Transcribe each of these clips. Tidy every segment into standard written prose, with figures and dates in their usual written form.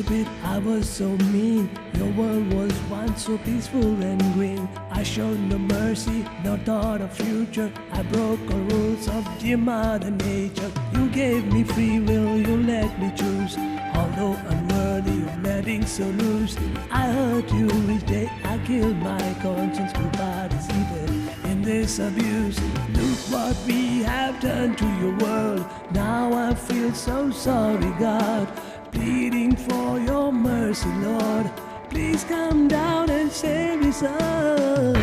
stupid, I was so mean. Your world was once so peaceful and green. I showed no mercy, no thought of future. I broke all rules of dear Mother Nature. You gave me free will, you let me choose. Although unworthy of letting so loose, I hurt you each day. I killed my conscience to participate in this abuse. Look what we have done to your world. Now I feel so sorry, God. Pleading for your mercy, Lord. Please come down and save me, son.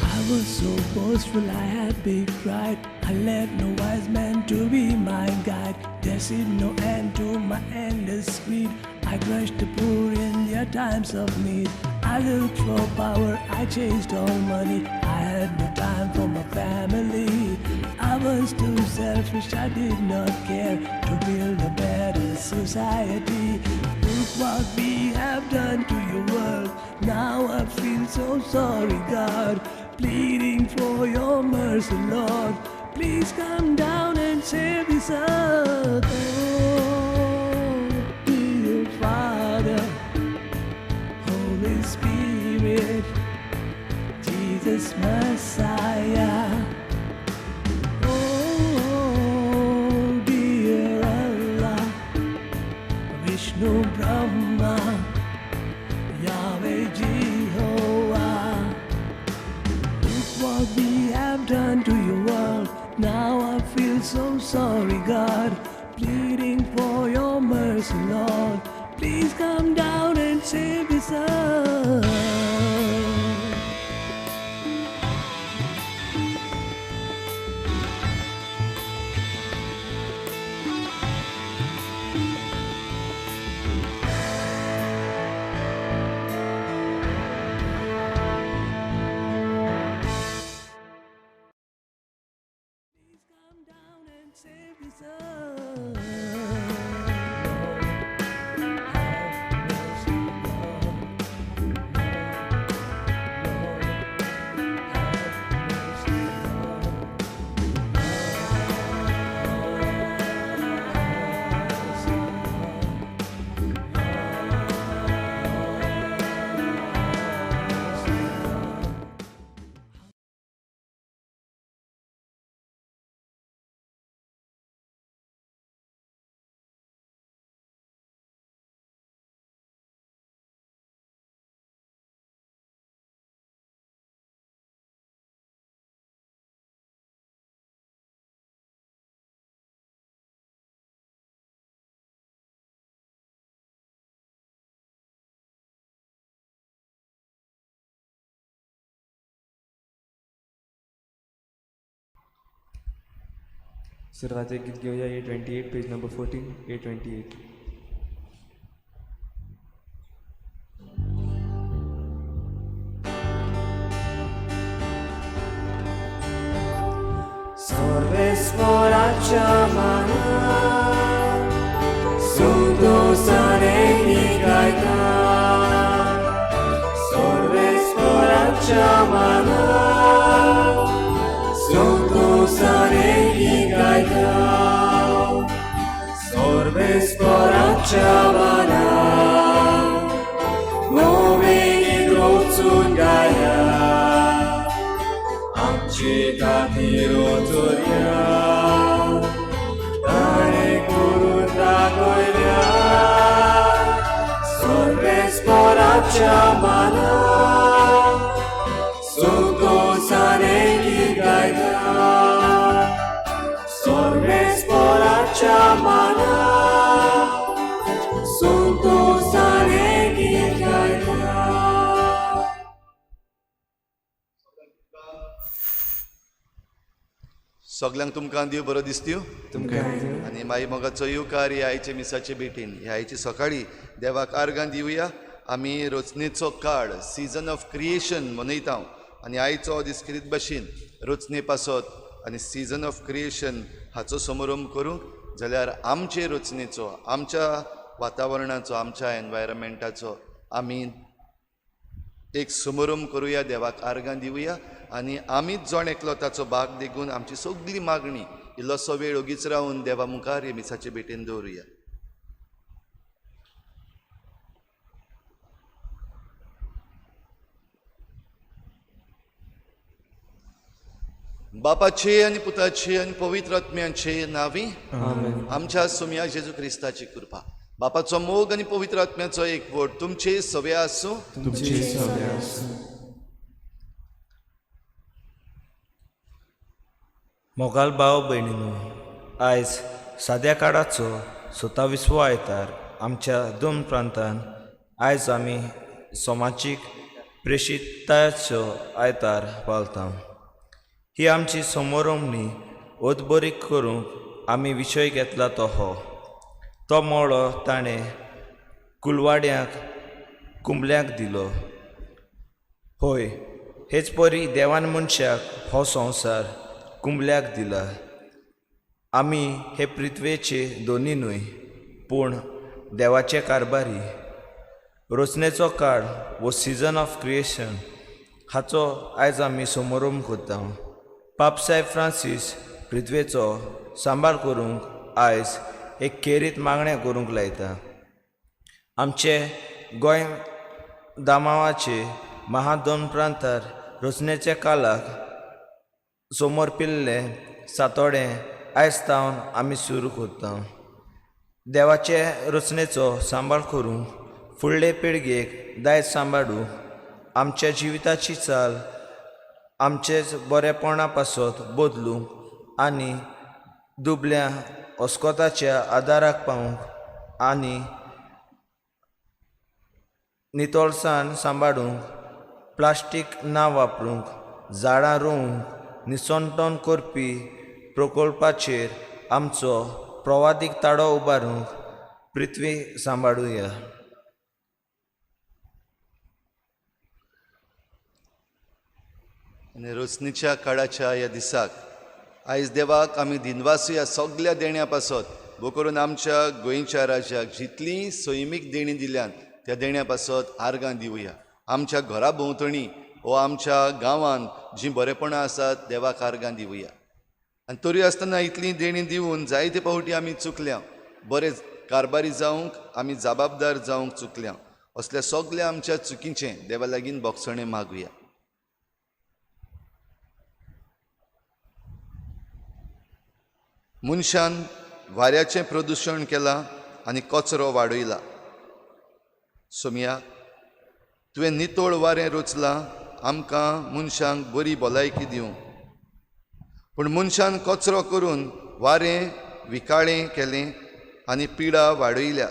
I was so boastful, I had big pride. I let no wise man to be my guide. There seemed no end to my endless greed. I crushed the poor in their times of need. I looked for power, I chased all money. I had no time for my family. I was too selfish, I did not care to build a better society. Look what we have done to your world. Now I feel so sorry, God. Pleading for your mercy, Lord. Please come down and save this earth. Oh, dear Father, Holy Spirit, Jesus Messiah. Oh, dear Allah, Vishnu Brahma, Yahweh Jehovah. Look what we have done to your world. Now I feel so sorry, God. Pleading for your mercy, Lord. Please come down and save this earth. Please come down and save this earth. Have mercy, Lord. Lord, have mercy, Lord. Have mercy, Lord. Have mercy, Lord. सुरवात एक गीत घेवया A28 page number 14 A28. सर्वेस्वराच्या मानात संतोषाने गायता, सर्वेस्वराच्या मानात संतोषाने गायता, सर्वेस्वराच्या मानात नवे गीत रचून गाया, आमचे खातीर चोरया ताणें करून दाखयल्या, सर्वेस्वराच्या मानात संतोषाने गीत गायता, सर्वेस्वराच्या मानात संतोषाने गीत गायता. सगल्यांक तुमकां देव बरो दिसत्यो तुमकां आनी मागीर मोगाचो येवकार ह्या आयचे मिसाचे भेटीन. ह्या आयचे सकाळी देवाक आर्गां दिवया. आमी रचनेचो काळ, सिजन ऑफ क्रिएशन मनयता. आनी आयचो हो दीस खेरीत भाशेन रचणे पासत आनी सिजन ऑफ क्रिएशन हाचो समारंभ करूंक जाल्यार आमचे रचनेचो, आमच्या वातावरणाचो, आमच्या एनवायरमेंटाचो आमी एक समारंभ करुया, देवाक आर्गां दिवया आनी आमीच जण एकलो ताचो भाग देखून आमची सगळी मागणी इल्लोसो वेळ ओगीच रावन देवा मुखार हे मिसाचे भेटेन दवरुया. बापाचे आनी पुताचे आनी पवित्र आत्म्याचे नांवी आमच्या सोम्या जेजू क्रिस्ताची कृपा, बापाचो मोग आनी पवित्र आत्म्याचो एकवट तुमचे सवे आसूं. तुमचे सवे आसूं. मोगाल भाव भयणीनो, आयज साद्या काळाचो 27वो आयतार आमच्या दोन प्रांतान आयज आमी समाजीक प्रेशिताचो आयतार पाळता. ही आमची समोरमणी ओतबरी करूंक आमी विशय घेतला तो हो तो मोळो ताणें कुलवाड्यांक कुंबल्यांक दिलो. होय, हेच परी देवान मनशाक हो संवसार कुंबल्याक दिला. आमी हे पृथ्वेचे दोनी न्हय पूण देवाचे कारभारी. रचनेचो काळ वो सिजन ऑफ क्रिएशन हाचो आयज आमी समारंभ करता. पापसाहेब फ्रांसीस पृथ्वेचो सांबाळ करूंक आयज एक खेरीत मागणें करूंक लायता. आमचे गोंय दामावाचे महादोन प्रांतार रचनेच्या काळाक समोर पिल्लें सातोडें आयज तावन आमी सुरू करता. देवाचे रचनेचो सांबाळ करूंक फुडले पिळगेक दायज सांबाळूंक आमच्या जिविताची चाल आमचेच बरेपणा पासत बदलूंक आनी दुबल्या अस्कोताच्या आदाराक पावूंक आनी नितळसाण सांबाळूंक, प्लास्टीक ना वापरूंक, झाडां रोवूंक, निसणटण करपी प्रकल्पाचेर आमचो प्रवादीक ताळो उबारूंक पृथ्वी सांबाळुया. आनी रचनेच्या काळाच्या ह्या दिसाक आयज देवाक आमी दिनवासुया सगल्या देण्या पासत, भो करून आमच्या गोंयच्या राज्याक जितलीं सैमीक देणीं दिल्यान त्या देण्या पासत आर्गां दिवया. आमच्या घरा भोंवतणी वो आमच्या गांवांत जीं बरेपणां आसात देवाक आर्गां दिवया. आनी तरी आसतना इतलीं देणीं दिवन जायते फावटी आमी चुकल्या, बरे कारभारी जावंक आमी जबाबदार जावंक चुकल्या. असल्या सगल्या आमच्या चुकीचें देवा लागीं बोगसणें मागुया. मनशान वाऱ्याचें प्रदुशण केलां आनी कचरो वाडयला. सोमया, तुवें नितळ वारें रचलां आमकां मनशांक बरी भलायकी दिवंक, पूण मनशान कचरो करून वारें विकाळें केलें आनी पिडा वाडयल्या.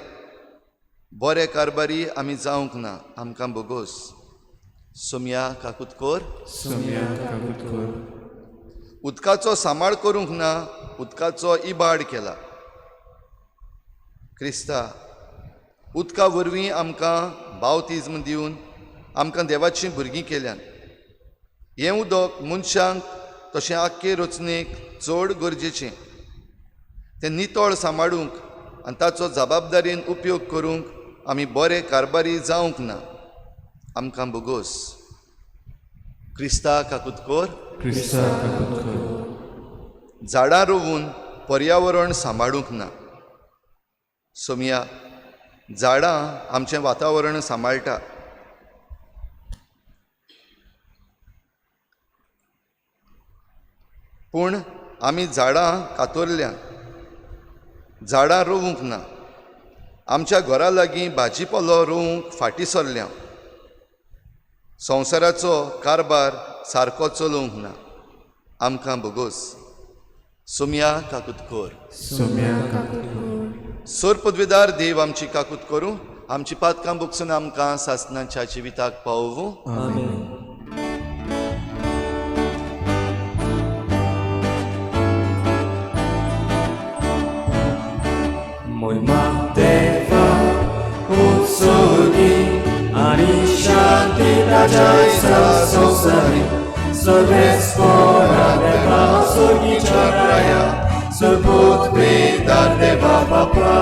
बरे कारभारी आमी जावंक ना, आमकां बोगोस. सोमया काकूत कर. सोमया काकूत कर. उदकाचो सांबाळ करूंक ना, उदकाचो इबाड केला. क्रिस्ता, उदका वरवीं आमकां बावतिज्म दिवन आमकां देवाचीं भुरगीं केल्यान. हें उदक मनशांक तशें आख्खे रचनेक चड गरजेचें. तें नितळ सांबाळूंक आनी ताचो जबाबदारीन उपयोग करूंक आमी बरे कारभारी जावंक ना, आमकां बोगोस. क्रिस्ता काकूत कर. क्रिस्ता काकूत कर. झाडां रोवून पर्यावरण सांबाळूंक ना. सोमया, झाडां आमचें वातावरण सांबाळटा. पूण आमी झाडां कातरल्या, झाडां रोवूंक ना. आमच्या घरा लागीं भाजी पालो रोवूंक फाटीं सरल्या. संवसाराचो कारभार सारको चलोवंक ना, आमकां बोगोस. सोमया काकूत कर. सोमया काकूत कर. सोर पदवेदार देव आमची काकूत करूं, आमची पातकां बोगसून आमकां सासणाच्या जिविताक पावोवं. आमेन. मोहिमा देवा उत्सर्गी आनी शांती ताच्या संवसारी सर्वेस्पोरा देवा सोर्गीच्या राया सुबूत पिता देवा बापा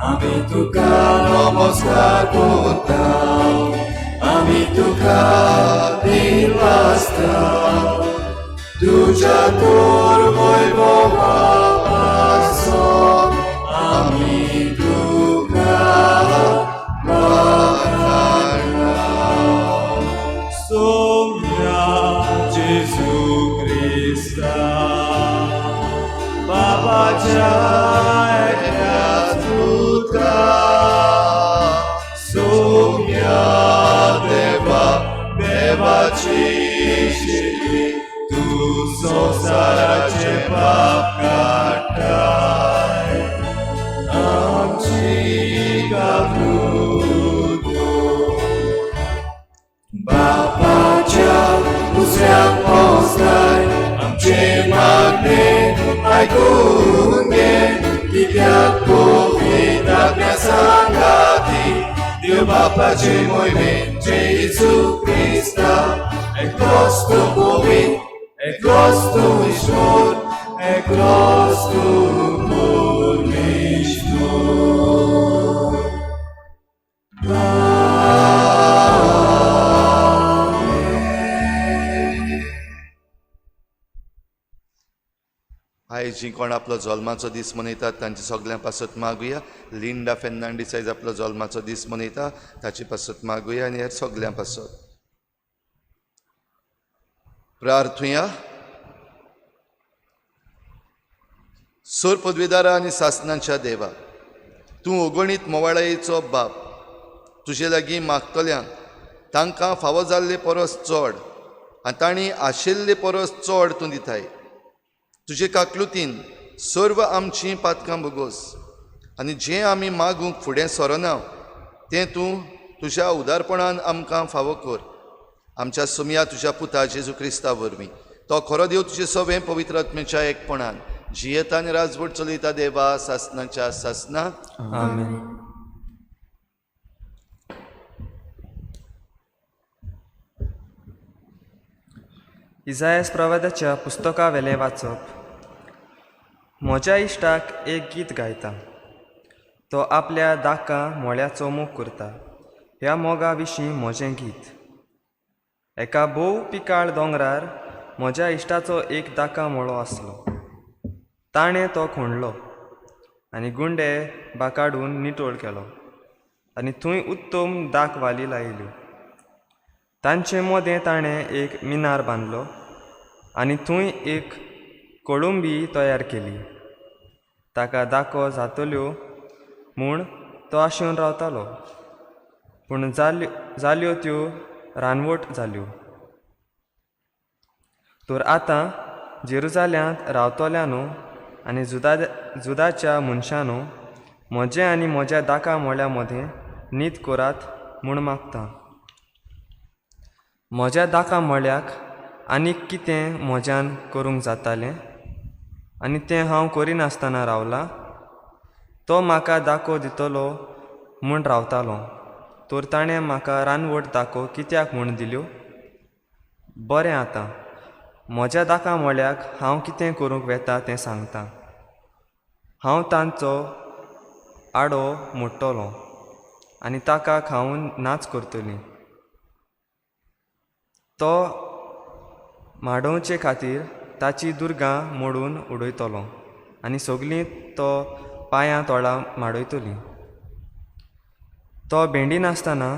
आमी तुका नमस्कार करता आमी तुका दिनवासता तुज्या तोर वैभवा पासत आमी तुका वाखाणता. सोम्या जेजू क्रिस्ता बाबाच्या एकल्याच पुता सोम्या देवा देवाची शेती तूं संवसाराचे पाप काडटाय आमची काकूत बापाच्या दुसऱ्याक पोसलाय आमचे मागणे आयकून घे कित्याक पवित्र आत्म्या सांगाती देव बापाचे मोहिमेन जेजू क्रिस्ता एकलोच तूं पवित्र एकलोच तूं ईश्वर एकलोच तूं परमेश्वर. आयज जीं कोण आपलो जल्माचो दीस मनयतात तांचे सगल्यां पासत मागुया. लिंडा फेर्नांडीस आयज आपलो जल्माचो दीस मनयता, ताचे पासत मागुया आनी हेर सगल्यां पासत प्रार्थुया. सोर पदवेदारा आनी सासनाच्या देवा, तूं अगणीत मोवाळायेचो बाप, तुजे लागीं मागतल्यांक तांकां फावो जाल्ले परस चड आनी तांणी आशिल्ले परस चड तूं दिताय. तुजे काकलुतीन सर्व आमचीं पातकां भोगोस आनी जें आमी मागूंक फुडें सरना तें तूं तुज्या उदारपणान आमकां फावो कर. आमच्या सुमया तुज्या पुता जेजू क्रिस्ता वरवीं, तो खरो देव तुजे सवें पवित्र आत्म्याच्या एकपणान जियेता आनी राजवट चलयता देवा सासनाच्या सासना. आमेन. इजायस प्रवादाच्या पुस्तकावेलें वाचप. म्हज्या इश्टाक एक गीत गायता, तो आपल्या दाका मोळ्याचो मोग करता. ह्या मोगा विशीं म्हजें गीत. एका भोव पिकाळ दोंगरार म्हज्या इश्टाचो एक दाका मोळो आसलो. ताणें तो खोंडलो आनी गुंडे बाकाडून नितळ केलो आनी थंय उत्तम दाक वाली लायल्यो. तांचे मदें ताणें एक मिनार बांदलो आनी थंय एक कोळंबी तयार केली. ताका दाको जातल्यो म्हूण तो आशेवन रावतालो, पूण जाल्यो त्यो रानवट जाल्यो. तर आतां जेरुजाल्यांत रावतल्यानो आनी जुदाच्या मनशानो, म्हजें आनी म्हज्या दाका मोळ्या मदें नीत करात म्हूण मागता. म्हज्या दाका मोळ्याक आनीक कितें म्हज्यान करूंक जातालें आनी तें हांव करिनासतना रावलां? तो म्हाका दाको दितलो म्हूण रावतालो, तर ताणें म्हाका रानवट दाको कित्याक म्हूण दिल्यो? बरें, आतां म्हज्या दाका मोळ्याक हांव कितें करूंक वेता तें सांगता. हांव तांचो आडो मोडटलो आनी ताका खावन नाच करतली. तो माडोवचे खातीर ताची दुर्गां मोडून उडयतलो आनी सगलीं तो पांयां तोळां माडयतली. तो भेंडिनासतना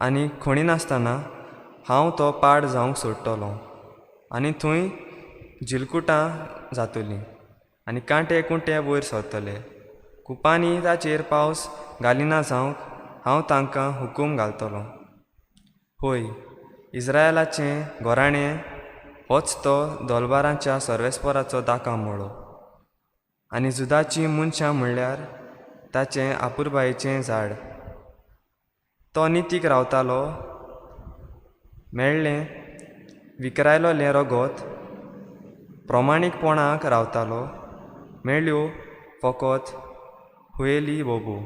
आनी खणिनासतना हांव तो पाड जावंक सोडटलो आनी थंय झिलकुटां जातलीं आनी कांटे कुंटे वयर सरतले. कुपांनी ताचेर पावस घालिना जावंक हांव तांकां हुकूम घालतलो. होय, इस्रायलाचें घराणें होच तो दोलबारांच्या सर्वेस्पराचो दाका मोळो आनी जुदाचीं मनशां म्हणल्यार ताचें आपुरबायेचें झाड. तो नितीक रावतालो, मेळ्ळें विकरायलोलें रगत, प्रमाणीकपणाक रावतालो, मेळ्ळ्यो फकत हुयेली बोबो.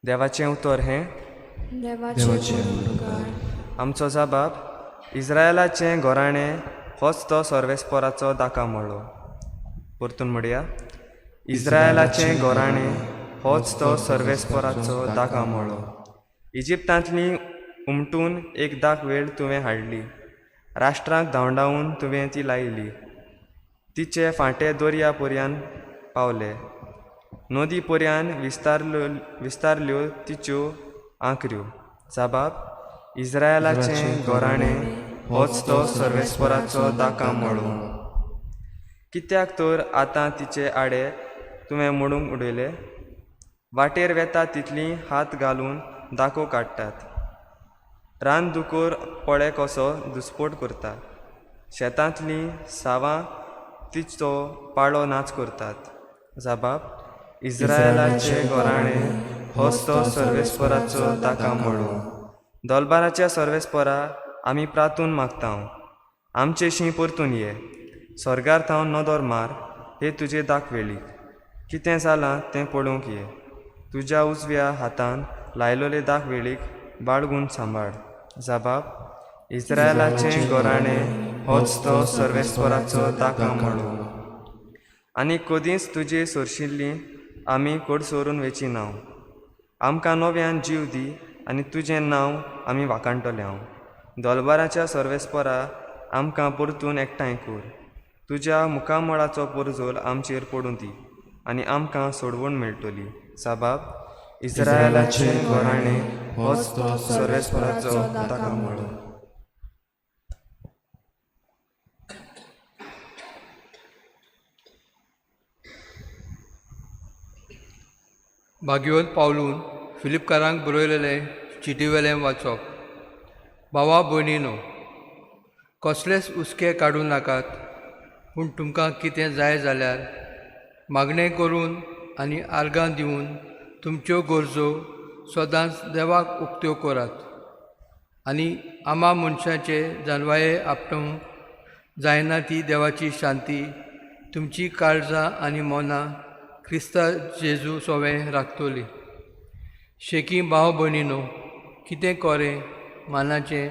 देवाचें उतर हें. देवाचें उपकार. आमचो जबाब इस्रायलाचें घराणें होच तो सर्वेस्पराचो दाका म्हळो. परतून म्हणया, इस्रायलाचें घराणें होच तो सर्वेस्पराचो दाका म्हळो. इजिप्तांतली उमटून एक दाक वेळ तुवें हाडली, राष्ट्रांक धांवडावन तुवें ती लायली. तिचे फांटे दर्या पर्यान पावले, नदी पर्यान विस्तारल्यो तिच्यो आंकऱ्यो. जबाब इस्रायलाचें घराणें होच तो सर्वेस्पराचो दाका म्हळो. कित्याक तर आतां तिचे आडे तुवें मोडूंक उडयले? वाटेर वेता तितली हात घालून दाको काडटात. रान दुकोर पळे कसो दुस्पोट करता, शेतांतलीं सावां तिचो पाळो नाच करतात. जबाब इस्रायलाचें घराणें होच तो सर्वेस्पराचो दाका म्हळो. दोलबाराच्या सर्वेस्परा आमी प्रातून मागता, आमचेशी परतून ये. स्वर्गार थावन नदर मार, हे तुजे दाखवेळीक कितें जालां तें पळोवंक ये. तुज्या उजव्या हातान लायलोले दाखवेळीक बाळगून सांबाळ. जबाब इस्रायलाचें घराणें होच तो सर्वेस्पराचो दाका म्हळो. आनी कदींच तुजे सोरशिल्ली आमी कडसरून वेची नांव. आमकां नव्यान जीव दी आनी तुजें नांव आमी वाखाणटले हांव. दोलबाराच्या सर्वेस्परा आमकां परतून एकठांय कर. तुज्या मुखामळाचो परजोल आमचेर पडूं दी आनी आमकां सोडवण मेळटली. जबाब इस्रायलाचें घराणें होच तो सर्वेस्पराचो दाका म्हळो. भाग्यवंत पावलून फिलिपकारांक बरयलेलें चिटीवेलें वाचप. भावा भयणीनो, कसलेच हुस्के काडूं नाकात, पूण तुमकां कितें जाय जाल्यार मागणें करून आनी आर्गां दिवन तुमच्यो गरजो सदांच देवाक उक्त्यो करात. आनी आमा मनशाचे जानवाये आपटोवंक जायना ती देवाची शांती तुमची काळजां आनी मनां क्रिस्ता जेजू सोवें राखतली. शेकी भाव भयणीनो, कितें कोरें मानाचें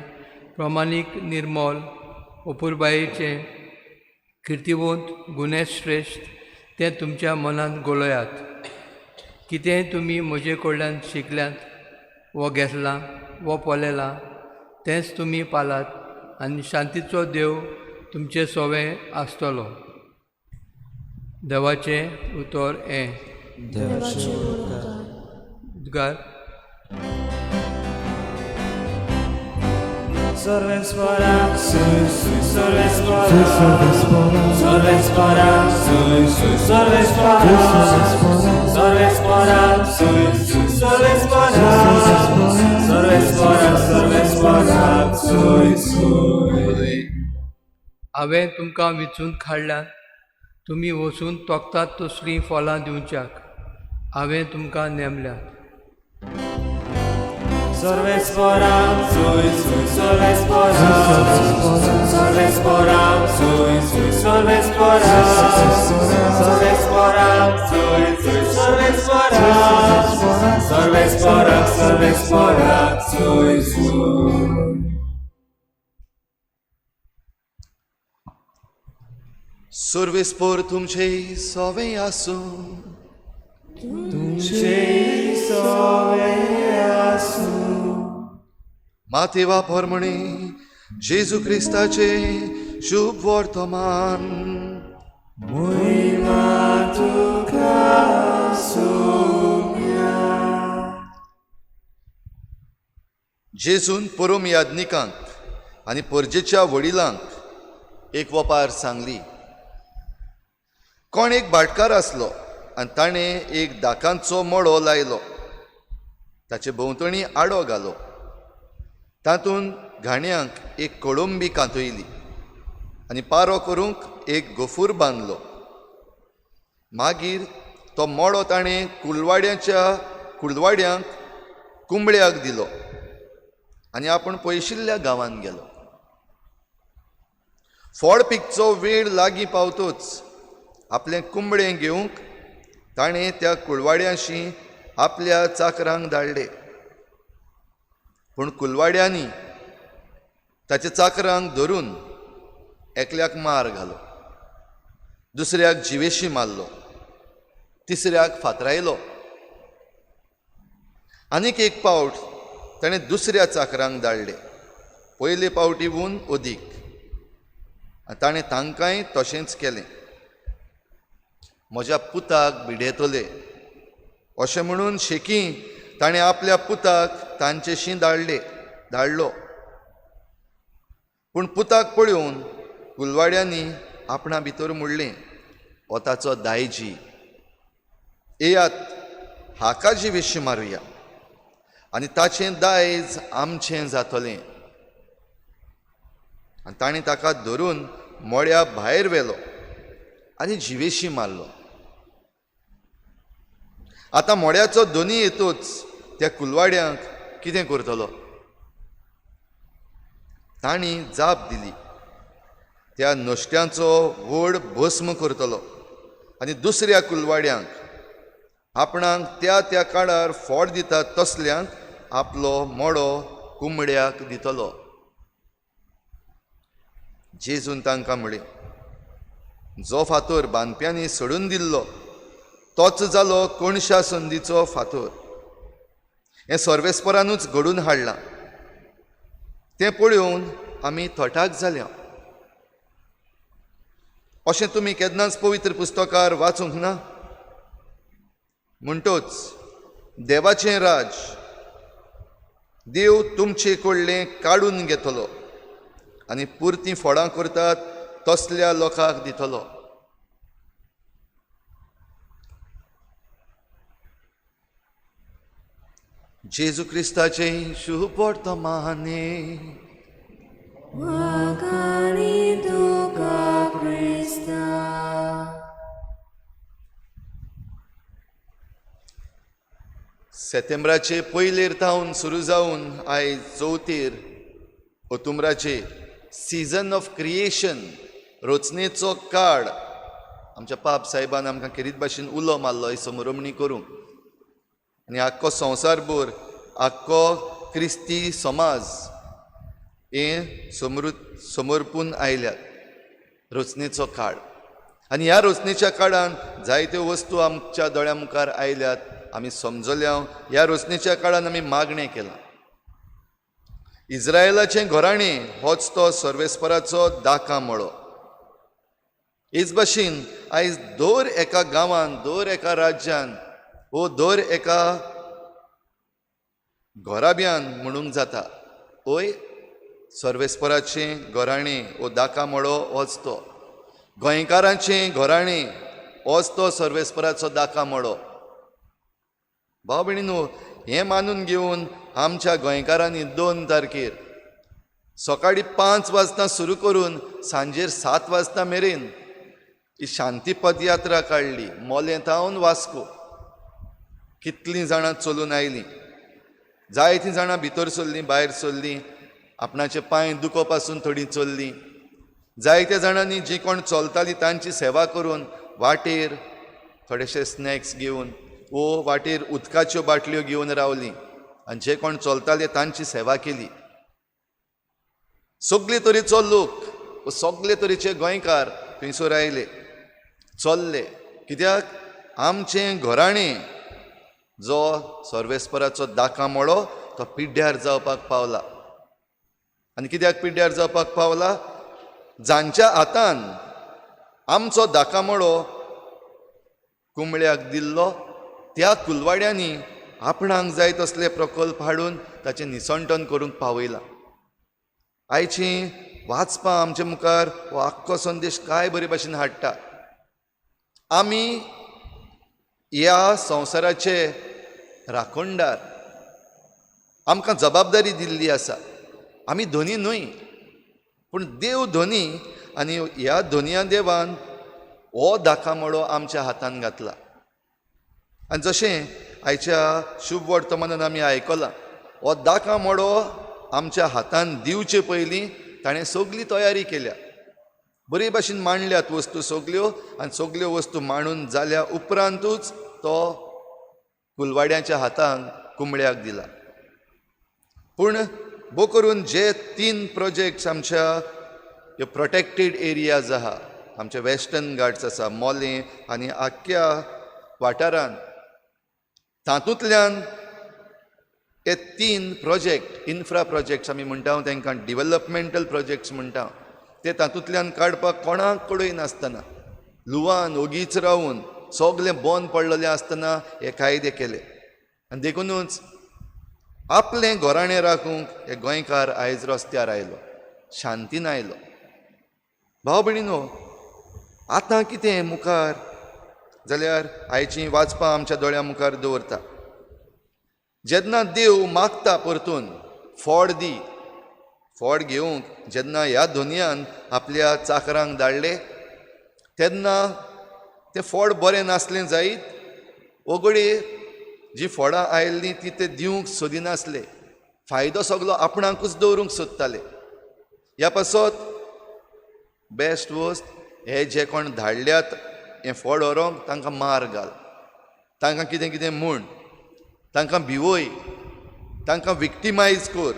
प्रमाणीक निर्मोल अपुरबायेचें किर्तिवंत गुणे श्रेश्ठ तें तुमच्या मनांत गोलयात. कितेंय तुमी म्हजे कडल्यान शिकल्यात वो घेतलां वो पळयलां तेंच तुमी पालात आनी शांतीचो देव तुमचे सोवें आसतलो. देवाचें उतर हें. उद्गार. सर्वेस्परा सुय सुय सर्वेस्परा सर्वेस्परा सुय सुय सर्वेस्परा सर्वेस्परा सुय सुय सर्वेस्परा सर्वेस्परा सर्वेस्परा सुय सुय. हांवें तुमकां विचून काडल्यात, तुमी वचून तोखतात तसलीं फळां दिवच्याक हांवें तुमकां नेमल्यात. सर्वेस्परा सुय सुय सर्वेस्परा सर्वेस्परा सुय सुय सर्वेस्परा सर्वेस्परा सुय सुय सर्वेस्परा सर्वेस्परा सर्वेस्परा सुय सुय. सर्वेस्पर तुमचे सवे आसूं. तुमचे सवे आसूं. मातेवा परमणे जेजू क्रिस्ताचे शुभ वर्तमान. मोहिमा तुका सोम्या. जेजून परोम याज्ञिकांक आनी परजेच्या वडिलांक एक वपार सांगली. कोण एक भाटकार आसलो आनी ताणें एक दाकांचो मळो लायलो, ताचे भोंवतणी आडो घालो, तातूंत घाण्यांक एक कोळंबी कांतयली आनी पारो करूंक एक गोफूर बांदलो. मागीर तो मळो ताणें कुळवाड्यांक कुंबळ्याक दिलो आनी आपूण पयशिल्ल्या गांवांत गेलो. फळ पिकचो वेळ लागीं पावतोच आपलें कुंबळें घेवंक ताणें त्या कुळवाड्यांशी आपल्या चाकरांक धाडले. पूण कुलवाड्यांनी ताच्या चाकरांक धरून एकल्याक मार घालो, दुसऱ्याक जिवेशी मारलो, तिसऱ्याक फातरायलो. आनीक एक पावट ताणें दुसऱ्या चाकरांक धाडले, पयले पावटीहून अदीक. ताणें तांकांय तशेंच केलें. म्हज्या पुताक भिडेतले अशें म्हणून शेकी ताणें आपल्या पुताक तांचेशी धाडलो. पूण पुताक पळोवन कुलवाड्यांनी आपणा भितर म्हणलें, हो ताचो दायजी, येयात हाका जिवेशी मारुया आनी ताचें दायज आमचें जातलें. आनी ताणें ताका धरून मळ्या भायर व्हेलो आनी जिवेशी मारलो. आतां मड्याचो दोनी येतूच त्या कुलवाड्यांक कितें करतलो? तांणी जाप दिली, त्या नश्ट्यांचो व्हड भस्म करतलो आनी दुसऱ्या कुलवाड्यांक आपणाक त्या त्या काळार फोड दितात तसल्यांक आपलो मडो कुंबड्याक दितलो. जेजून तांकां म्हळें, जो फातोर बांदप्यांनी सोडून दिल्लो तोच जालो कोणशा संदीचो फातोर. हें सर्वेस्परानूच घडून हाडलां, तें पळोवन आमी थटाक जाल्या. अशें तुमी केन्नाच पवित्र पुस्तकार वाचूंक ना? म्हणटोच देवाचें राज देव तुमचे कडलें काडून घेतलो आनी पुरतीं फळां करतात तसल्या लोकांक दितलो. जेजू क्रिस्ताचें शुभ वर्तमाने. सेतेंब्राचे पयलेर थावन सुरू जावन आयज चवथीर ओतुम्राचे सिजन ऑफ क्रिएशन रचनेचो काळ आमच्या पाप साहेबान आमकां खेरीत भाशेन उलो मारलो ही समरमणी करूंक. आनी आख्खो संवसारभर आख्खो क्रिस्ती समाज हें समर्पून आयल्यात रचनेचो काळ. आनी ह्या रचनेच्या काळान जायत्यो वस्तू आमच्या दोळ्या मुखार आयल्यात, आमी समजल्या. ह्या रचनेच्या काळान आमी मागणें केलां. इस्रायलाचें घराणें होच तो सर्वेस्पराचो दाका मळो. हेच भाशेन आयज दर एका गांवान, दर एका राज्यान वो दर एका घराब्यान म्हणूंक जाता, ओय सर्वेस्पराचें घराणें वो दाका मळो होच तो, गोंयकारांचें घराणें होच तो सर्वेस्पराचो दाका मळो. भाव भयणीनो, हें मानून घेवन आमच्या गोंयकारांनी 2 तारखेर सकाळीं 5 वाजता सुरू करून सांजेर 7 वाजता मेरेन ही शांती पदयात्रा काडली. मोलें थावन वास्को कितलीं जाणां चलून आयलीं, जायतीं जाणां भितर सरलीं, भायर सरलीं, आपणाचे पांय दुखो पासून थोडीं चल्लीं. जायत्या जाणांनी जीं कोण चलतालीं तांची सेवा करून वाटेर थोडेशे स्नॅक्स घेवन वो वाटेर उदकाच्यो बाटल्यो घेवन रावलीं आनी जे कोण चलताले तांची सेवा केली. सगळे तरेचो लोक, सगळे तरेचे गोंयकार थंयसर आयले, चल्ले. कित्याक आमचें घराणें जो सर्वेस्पराचो दाका मळो तो पिड्ड्यार जावपाक पावला. आनी कित्याक पिड्ड्यार जावपाक पावला? जांच्या हातान आमचो दाका मळो कुंबळ्याक दिल्लो त्या कुलवाड्यांनी आपणाक जाय तसले प्रकल्प हाडून ताचें निसंटन करूंक पावयलां. आयचीं वाचपां आमचे मुखार हो आख्खो संदेश काय बरे भाशेन हाडटा. आमी ह्या संवसाराचे राखणदार, आमकां जबाबदारी दिल्ली आसा. आमी धनी न्हय, पूण देव धनी आनी ह्या धनया देवान हो दाकामोडो आमच्या हातान घातला. आनी जशें आयच्या शुभ वर्तमानान आमी आयकलां, हो दाकामोडो आमच्या हातान दिवचे पयलीं ताणें सगली तयारी केल्या, बरे भाशेन मांडल्यात वस्तू सगल्यो, आनी सगल्यो वस्तू मांडून जाल्या उपरांतूच तो कुलवाड्यांच्या हातान कुंबळ्याक दिला. पूण भोव करून जे 3 प्रोजेक्ट्स आमच्या ह्यो प्रोटेक्टेड एरियाज आहा, आमचे वेस्टर्न घाट्स आसा, मोलें आनी आख्ख्या वाठारान, तातूंतल्यान हे 3 प्रोजेक्ट, इन्फ्रा प्रोजेक्ट्स आमी म्हणटा तांकां, डिवलपमेंटल प्रोजेक्ट्स म्हणटा, ते तातूंतल्यान काडपाक कोणाक कडय नासतना लुवान ओगीच रावून सगळें बंद पडलेलें आसतना हे कायदे केले. आनी देखुनूच आपलें घराणें राखूंक हे गोंयकार आयज रस्त्यार आयलो, शांतीन आयलो. भाव भयणीनो, आतां कितें मुखार जाल्यार आयचीं वाचपां आमच्या दोळ्यां मुखार दवरता. जेन्ना देव मागता परतून फोड दी, फोड घेवंक जेन्ना ह्या दुनियान आपल्या चाकरांक धाडले तेन्ना तें फोड बरें नासलें जायत, ओगडी जी फोडां आयिल्लीं ती ते दिवंक सोदिनासले, फायदो सगलो आपणाकूच दवरूंक सोदताले. ह्या पासत बेस्ट वस्त हे जे कोण धाडल्यात हें फोड व्हरूंक तांकां मार घाल, तांकां कितें कितें म्हूण, तांकां भिवय, तांकां विक्टिमायज कर.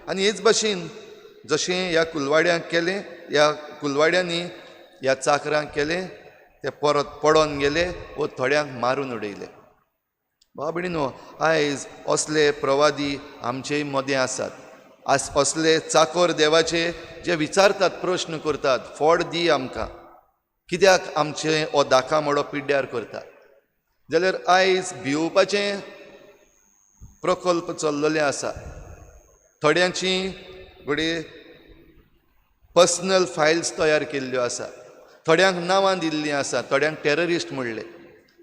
आनी हेच भाशेन जशें ह्या कुलवाड्यांक केलें, ह्या कुलवाड्यांनी ह्या चाकरांक केलें, ते परत पडोन गेले वो थोड्यांक मारून उडयले. भाव भयणीनो, आयज असले प्रवादी आमचेय मदें आसात, असले चाकोर देवाचे जे विचारतात, प्रश्न करतात, फोड दी आमकां, कित्याक आमचें हो दाका मोडो पिड्ड्यार करता. जाल्यार आयज भिवपाचें प्रकल्प चल्लेले आसा. थोड्यांची घडये पर्सनल फायल्स तयार केल्ल्यो आसा, थोड्यांक नांवां दिल्लीं आसा, थोड्यांक टेररिस्ट म्हणले,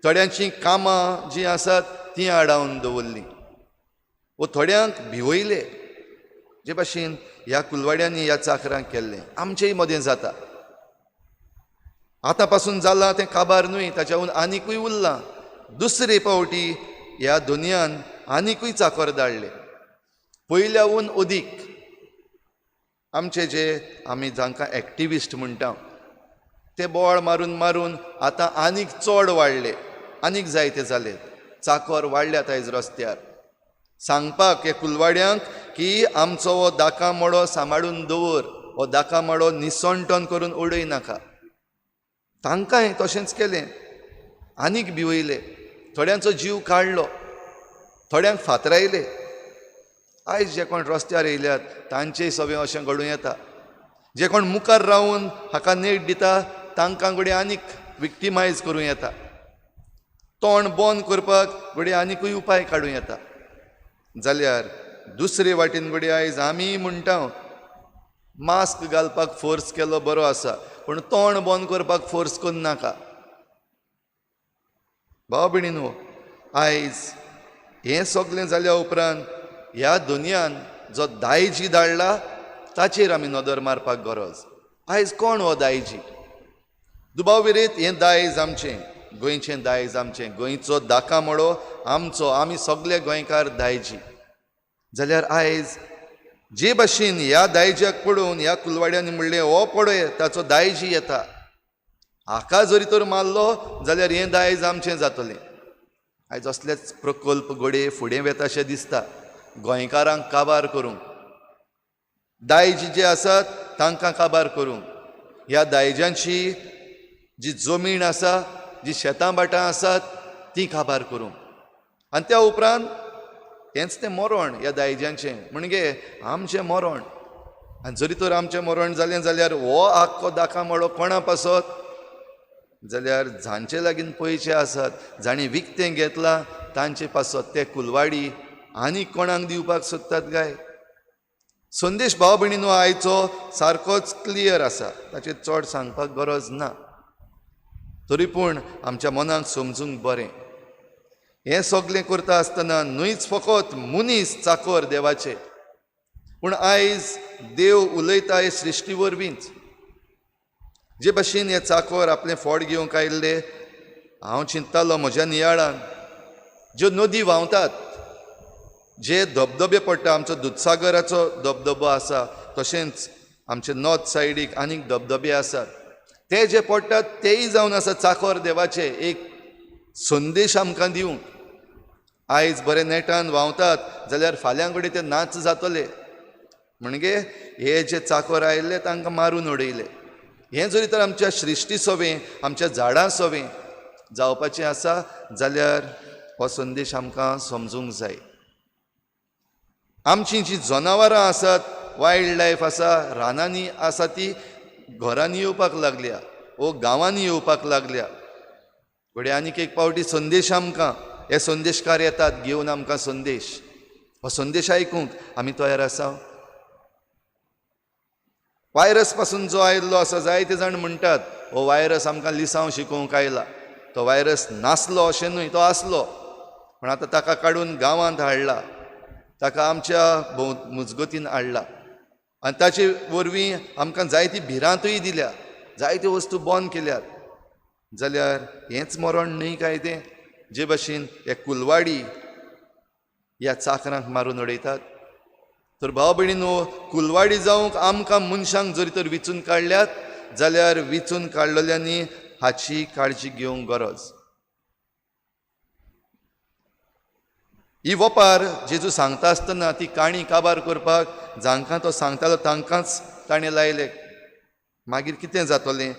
थोड्यांची कामां जीं आसात तीं आडावन दवरलीं वो थोड्यांक भिवयले. जे भाशेन ह्या कुलवाड्यांनी ह्या चाकरांक केल्लें आमचेय मदें जाता. आतां पासून जालां तें काबार न्हय, ताच्याहून आनिकूय उरलां. दुसरे पावटी ह्या दुनियान आनिकूय चाकर धाडले, पयल्याहून अदीक. आमचे जे आमी जांकां एक्टिविस्ट म्हणटा ते बोवाळ मारून मारून आतां आनीक चड वाडले, आनीक जायते जाले, चाकर वाडल्यात आयज रस्त्यार. सांगपाक हे कुलवाड्यांक की आमचो हो दाका मडो सांबाळून दवर, हो दाका मडो निसणटन करून उडय नाका. तांकांय तशेंच केलें, आनीक भिवयले, थोड्यांचो जीव काडलो, थोड्यांक फातरायले. आयज जे कोण रस्त्यार येयल्यात तांचेय सगळें अशें घडूं येता. जे कोण मुखार रावून हाका नेट दिता तांकां घडये आनीक विक्टिमायज करूं येता, तोंड बंद करपाक घडये आनिकूय उपाय काडूं येता. जाल्यार दुसरे वाटेन घडये आयज आमी म्हणटा मास्क घालपाक फोर्स केलो बरो आसा, पूण तोंड बंद करपाक फोर्स करूं नाका. भाव भयणीनो, आयज हें सगळें जाल्या उपरांत ह्या दुनियान जो दायजी धाडला ताचेर आमी नदर मारपाक गरज. आयज कोण हो दायजी? दुबाव विरेत हें दायज आमचें, गोंयचें दायज आमचें, गोंयचो दाका मडो आमचो, आमी सगळे गोंयकार दायजी. जाल्यार आयज जे भाशेन ह्या दायज्याक पळोवन ह्या कुलवाड्यांनी म्हणलें हो पळय ताचो दायजी येता, हाका जरी तर मारलो जाल्यार हें दायज आमचें जातलें. आयज असलेच प्रकल्प घडये फुडें वेताशें दिसता, गोंयकारांक काबार करूंक, दायज जे आसात तांकां काबार करूंक. ह्या दायजांची जी जमीन आसा, जी शेतां भाटां आसात ती काबार करूंक. आनी त्या उपरांत हेंच तें मरण ह्या दायजांचें, म्हणजे आमचें मरण. आनी जरी तर आमचें मरण जालें जाल्यार हो आख्खो दाका मडो कोणा पासत? जाल्यार जांचे लागीं पयशे आसात, जांणी विकतें घेतलां तांचे पासत ते कुलवाडी आनी कोणाक दिवपाक सोदतात काय? संदेश भाव भयणीनो आयचो सारकोच क्लियर आसा, ताचेर चड सांगपाक गरज ना. तरी पूण आमच्या मनाक समजूंक बरें, हें सगळें करता आसतना न्हयच फकत मनीस चाकर देवाचे, पूण आयज देव उलयता हे सृश्टी वरवींच. जे भाशेन हे चाकर आपलें फोड घेवंक आयिल्ले, हांव चिंततालो म्हज्या नियाळान ज्यो नदी व्हांवतात, जे धबधबे पडटा, आमचो दुदसागराचो धबधबो आसा, तशेंच आमचे नॉर्थ सायडीक आनीक धबधबे आसात, ते जे पडटात तेय जावन आसा चाकर देवाचे एक संदेश आमकां दिवंक. आयज बरे नेटान व्हांवतात जाल्यार फाल्यां कडेन ते नाच जातले. म्हणजे हे जे चाकोर आयिल्ले तांकां मारून उडयले. हें जरी तर आमच्या सृश्टी सोवें, आमच्या झाडां सोवें जावपाचें आसा जाल्यार हो संदेश आमकां समजूंक जाय. आमची जी जनावरां आसात, वायल्ड लायफ आसा, रानांनी आसा, ती घरांनी येवपाक लागल्या वो गांवांनी येवपाक लागल्या. घडये आनीक एक पावटी संदेश आमकां, हे संदेशकार येतात घेवन आमकां संदेश, हो संदेश आयकूंक आमी तयार आसा. वायरस पासून जो आयिल्लो आसा, जायते जाण म्हणटात हो वायरस आमकां लिसांव शिकोवंक आयला. तो वायरस नासलो अशें न्हय, तो आसलो, पूण आतां ताका काडून गांवांत हाडला, ताका आमच्या भोव मुजगतीन हाडला आनी ताचे वरवीं आमकां जायती भिरांतूय दिल्या, जायत्यो वस्तू बंद केल्यात. जाल्यार हेंच मरण न्हय काय तें, जे भाशेन हे कुलवाडी ह्या चाकरांक मारून उडयतात. तर भाव भयणीनो, कुलवाडी जावंक आमकां मनशांक जरी तर विचून काडल्यात जाल्यार विचून काडलेल्यांनी हाची काळजी घेवंक गरज. ही वपार जेजू सांगता आसतना ती काणी काबार करपाक जांकां तो सांगतालो तांकांच ताणें लायले. मागीर कितें जातलें?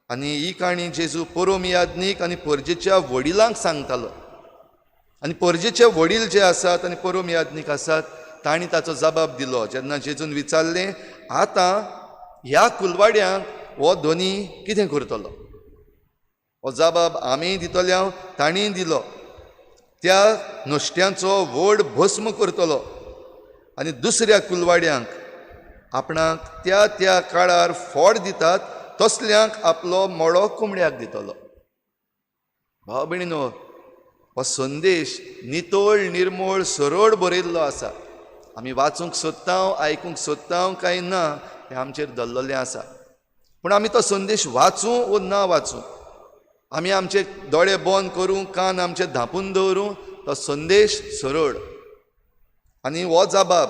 आनी ही काणी जेजू पोरोम याज्ञीक आनी पोरजेच्या वडिलांक सांगतालो आनी पोरजेचे वडील जे आसात आनी पोरोम याज्ञीक आसात तांणी ताचो जबाब दिलो. जेन्ना जेजून विचारलें आतां ह्या कुलवाड्यांक हो धनी कितें करतलो, हो जबाब आमीय दितले हांव, तांणीय दिलो, त्या नुस्त्यांचो व्हड भस्म करतलो आनी दुसऱ्या कुलवाड्यांक आपणाक त्या त्या काळार फोड दितात तसल्यांक आपलो मडो कोंबड्याक दितलो. भाव भयणीनो, हो संदेश नितळ निर्मळ सरळ बरयल्लो आसा. आमी वाचूंक सोदता, आयकूंक सोदता काय ना हें आमचेर दल्ललें आसा. पूण आमी तो संदेश वाचूं वो ना वाचूं, आमी आमचे दोळे बंद करूं, कान आमचे धांपून दवरूं, तो संदेश सरळ. आनी हो जबाब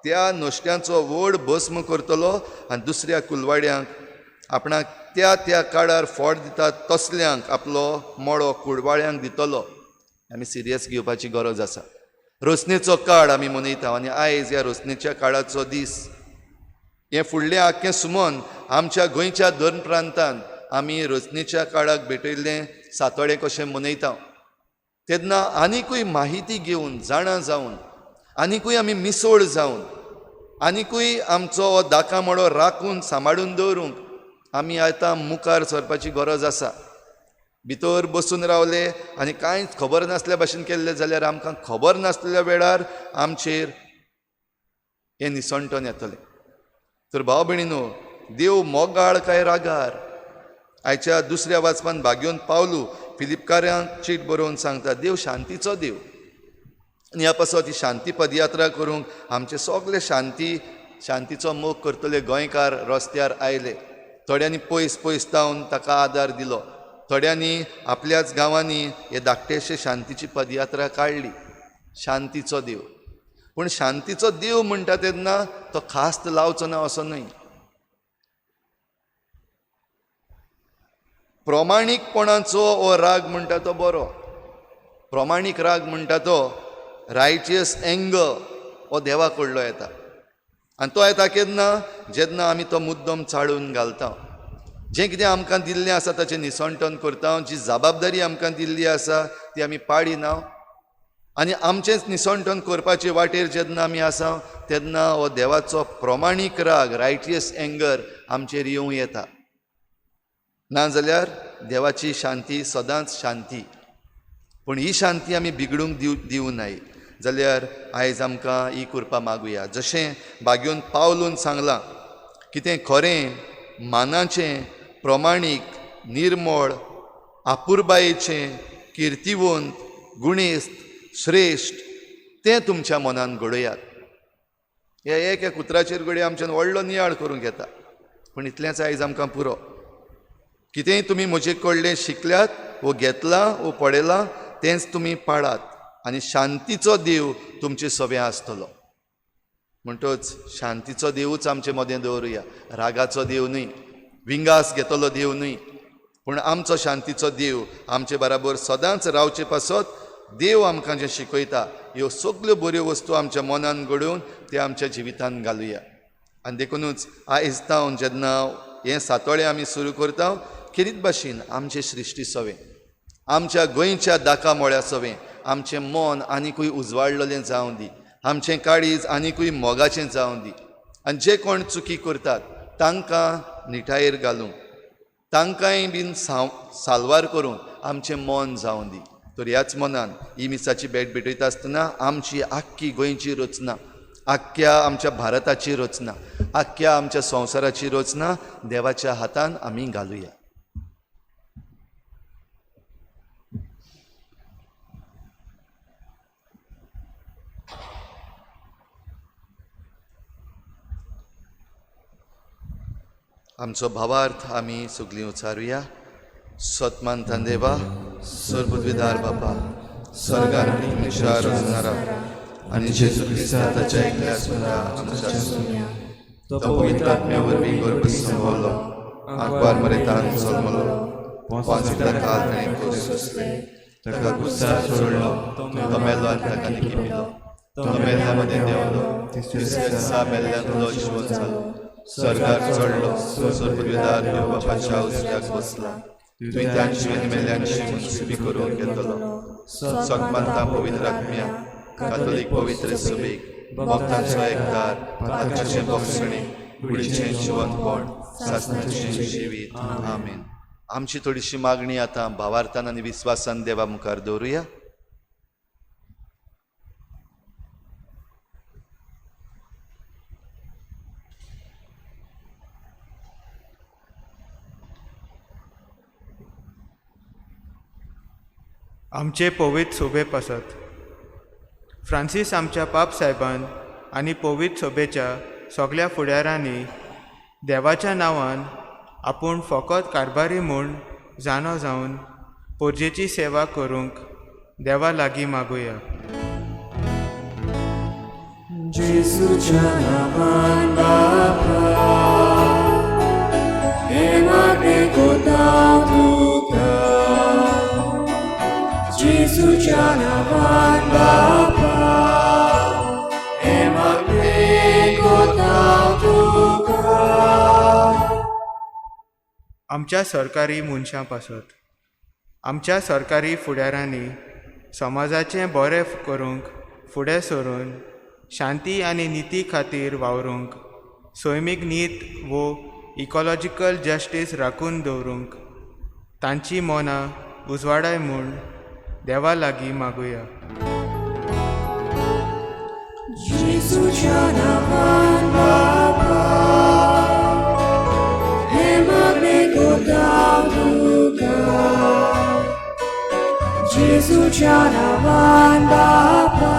त्या नुस्त्यांचो व्हड भस्म करतलो आनी दुसऱ्या कुलवाड्यांक आपणाक त्या त्या काळार फोड दितात तसल्यांक आपलो मळो कुडवाळ्यांक दितलो. आमी सिरियस घेवपाची गरज आसा. रोसणेचो काळ आमी मनयता आनी आयज ह्या रोसणेच्या काळाचो दीस. हें फुडलें आख्खें सुमन आमच्या गोंयच्या दोन प्रांतान आमी रोसणेच्या काळाक भेटयल्लें सातोळें कशें मनयता तेन्ना आनिकूय माहिती घेवन, जाणा जावन, आनिकूय आमी मिसोळ जावन, आनिकूय आमचो दाका मडो राखून सांबाळून दवरूंक आमी आतां मुखार सरपाची गरज आसा. भितर बसून रावले आनी कांयच खबर नासल्या भाशेन केल्लें जाल्यार आमकां खबर नासलेल्या वेळार आमचेर हें निसणटन येतलें. तर भाव भयणीनो, देव मोगाळ काय रागार? आयच्या दुसऱ्या वाचपान भाग्योन पावलू फिलिपकारांक चीट बरोवन सांगता, देव शांतीचो देव. आनी ह्या पासत ही शांती पदयात्रा करूंक आमचे सगळे शांती शांतीचो मोग करतले गोंयकार रस्त्यार आयले. थोड्यांनी पयस पयस जावन ताका आदार दिलो, थोड्यांनी आपल्याच गांवांनी हे धाकटेशे शांतीची पदयात्रा काडली. शांतीचो देव. पूण शांतीचो देव म्हणटा तेन्ना तो खास्त लावचो ना असो न्हय. प्रमाणीकपणाचो हो राग म्हणटा तो बरो, प्रमाणीक राग म्हणटा तो रायचियस एंगर हो देवा कडलो येता. आनी तो येता केन्ना? जेन्ना आमी तो मुद्दम चाळून घालता, जें कितें आमकां दिल्लें आसा ताचें निसणटन करता, जी जबाबदारी आमकां दिल्ली आसा ती आमी पाळिना आनी आमचेंच निसणटन करपाचे वाटेर जेन्ना आमी आसा तेन्ना हो देवाचो प्रमाणीक राग, रायटियस एंगर आमचेर येवं येता. नाजाल्यार देवाची शांती सदांच शांती. पूण ही शांती आमी बिगडूंक दिवं नाय जाल्यार आयज आमकां ही कृपा मागुया. जशें भाग्योन पावलून सांगलां, कितें खरें, मानाचें, प्रमाणीक, निर्मळ, आपुरबायेचें, किर्तिवंत, गुणेस्त, श्रेश्ठ तें तुमच्या मनान घडयात. ह्या एक एक उतराचेर घडये आमच्यान व्हडलो नियाळ करूंक येता, पूण इतलेंच आयज आमकां पुरो. कितेंय तुमी म्हजे कडलें शिकल्यात वो घेतलां वो पळयलां तेंच तुमी पाळात आनी शांतीचो देव तुमचे सवें आसतलो. म्हणटच शांतीचो देवूच आमचे मदें दवरुया, रागाचो देव न्हय, विंगास घेतलो देव न्हय, पूण आमचो शांतीचो देव आमचे बराबर सदांच रावचे पासत देव आमकां जें शिकयता ह्यो सगल्यो बऱ्यो वस्तू आमच्या मनान घडोवन त्यो आमच्या जिवितान घालुया. आनी देखुनूच आयज तावन जेन्ना हें सातोळें आमी सुरू करता, खेरीत भाशेन आमचे सृश्टी सवें, आमच्या गोंयच्या दाका मोळ्या सवें आमचें मन आनिकूय उजवाडलेलें जावं दी, आमचें काळीज आनिकूय मोगाचें जावं दी. आनी जे कोण चुकी करतात तांकां निटायेर घालूंक, तांकांय बीन साल्वार करूंक आमचें मन जावं दी. तर ह्याच मनान ही मिसाची भेट भेटयता आसतना आमची आख्खी गोंयची रचना, आख्ख्या आमच्या भारताची रचना, आख्ख्या आमच्या संवसाराची रचना देवाच्या हातान आमी घालुया. आमचो भावार्थ आमी सगळीं उचारुया. सतमानतान देवा, सर्वविदार बापा, स्वर्गार पृथ्वीच्या रचणारा आनी जेजू क्रिस्ता ताच्या एकल्या सुना आमच्या सुन्या, तो पवित्र आत्म्या वरवीं गर्भ संभवलो, आंकवार मरेतान जल्मलो, पांच काल ताणें कश्ट सोंसले, ताका कुस्तार सोडलो, तो मेलो आनी ताका निकिपिलो, तो मेल्ल्या मदें देंवलो, तिसऱ्या दिसा मेल्ल्यांतलो जिवंत जालो, स्वर्गार चडलो, सर्वविदार देव बापाच्या उजव्याक बसला, तुवें आनी मेल्ल्यांची मनसुबी करूंक येतलो. सगमानता पवित्र आत्म्या, कातोलीक पवित्र सभेक, भक्तांचो एकदार, पातकाचें बक्षणें, कुडीचें जिवंतपण, सासणाचें जिवीत. आमेन. आमची थोडीशी मागणी आतां भावार्थान आनी विस्वासान देवा मुखार दवरुया. आमचे पवित्र सोबे पासत फ्रांसीस आमच्या पाप सायबान आनी पवित्र सोबेच्या सगल्या फुडारांनी देवाच्या नांवान आपूण फकत कारभारी म्हूण जाणो जावन पोरजेची सेवा करूंक देवा लागीं मागुया. जेजूच्या नांवान बापा, हें मागणें कोता तुका. जेजूच्या नांवान बापा, हें मागणें कोता तुका. आमच्या सरकारी मनशां पासत आमच्या सरकारी फुडारांनी समाजाचें बरें करूंक फुडें सरून शांती आनी निती खातीर वावरूंक, सैमीक नीत वो इकॉलॉजिकल जस्टीस राखून दवरूंक तांची मनां उजवाडाय म्हूण देवा लागीं मागुया. जेजूच्या नांवान बापा, हें मागणें कोता तुका. जेजूच्या नांवान बापा,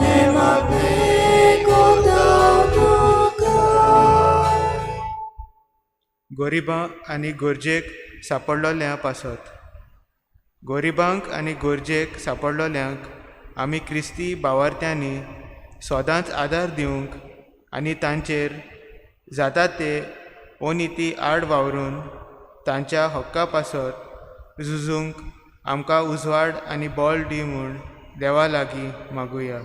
हें मागणें कोता तुका. गरिबां आनी गरजेक सांपडलोल्या पासत गरिबांक आनी गरजेक सांपडलोल्यांक आमी क्रिस्ती भावार्थ्यांनी सदांच आदार दिवंक आनी तांचेर जाता ते अनिती आड वावरून तांच्या हक्का पासत झुजूंक आमकां उजवाड आनी बळ दी म्हूण देवा लागीं मागुया.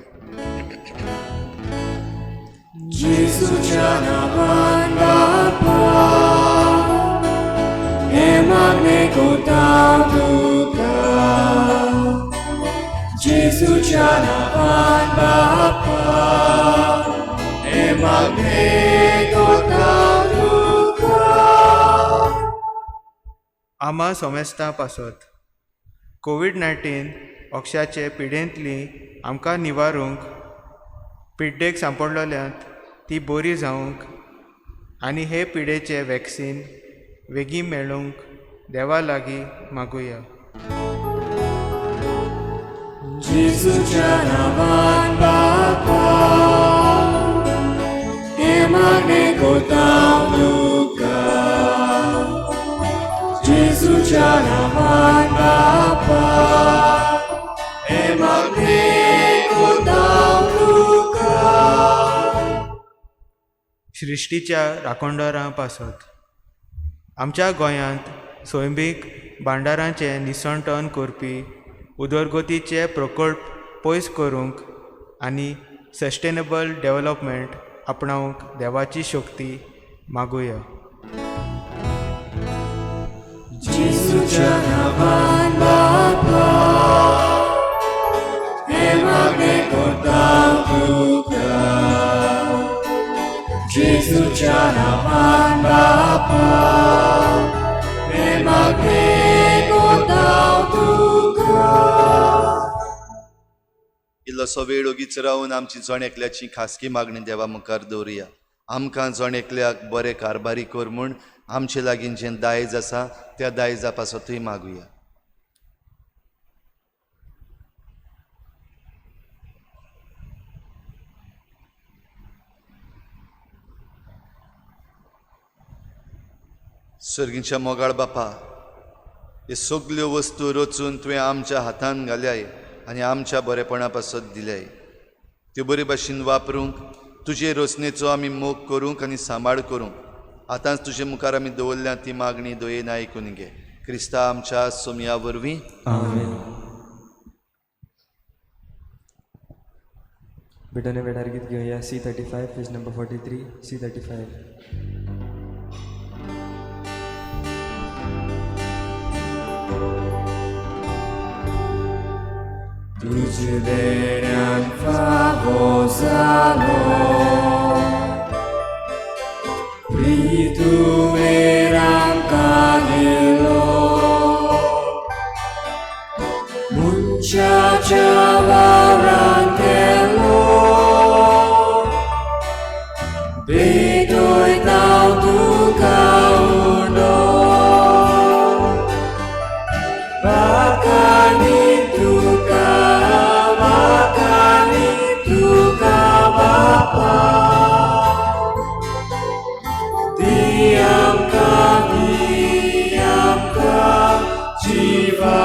जेजूच्या नांवान बापा, हें मागणें कोता तुका. जेजूच्या नांवान बापा, हें मागणें कोता तुका. आमा सोमेस्तां पासत कोवीड 19 अक्षाचे पिडेंतली आमकां निवारूंक, पिड्डेक सांपडलोल्यांत ती बरी जावंक आनी हे पिडेचें वॅक्सीन वेगीं मेळूंक देवा लागीं मागुया. जेजूच्या नांवान बापा, हें मागणें कोता तुका. जेजूच्या नांवान बापा, हें मागणें कोता तुका. सृश्टीच्या राखणदारां पासत आमच्या गोंयांत सैमीक भांडारांचें निसणटण करपी उदरगतीचे प्रकल्प पयस करूंक आनी सस्टेनेबल डेवलपमेंट आपणावंक देवाची शक्ती मागुया. जेजूच्या नांवान बापा, हें मागणें करता तुका. जेजूच्या नांवान बापा, हें मागणें करता तुका. इल्लोसो वेळ ओगीच रावन आमची जण एकल्याची खासगी मागणी देवा मुखार दवरुया. आमकां जण एकल्याक बरें कारभारी कर म्हूण आमचे लागीं जें दायज आसा त्या दायजा पासतूय मागुया. सर्गीच्या मोगाळ बापा, हे सगल्यो वस्तू रचून तुवें आमच्या हातान घाल्याय आनी आमच्या बरेपणा पासत दिल्याय. त्यो बरे भाशेन वापरूंक, तुजे रचनेचो आमी मोग करूंक आनी सांबाळ करूंक आतांच तुजे मुखार आमी दवरल्या ती मागणी दयेन आयकून घे. क्रिस्ता आमच्या सोमया वरवीं. आमेन. बेटाने वेळार गीत घेवया. C35, page number 43, C35. तुझे देण्यान फावो जालो, प्रितुमेर आमकां दिलो, मनशाच्या वावरान केलो, भेटयता तुका उंडो. वाखाणी तुका, वाखाणी तुका बापा, दी आमकां, दी आमकां जिवा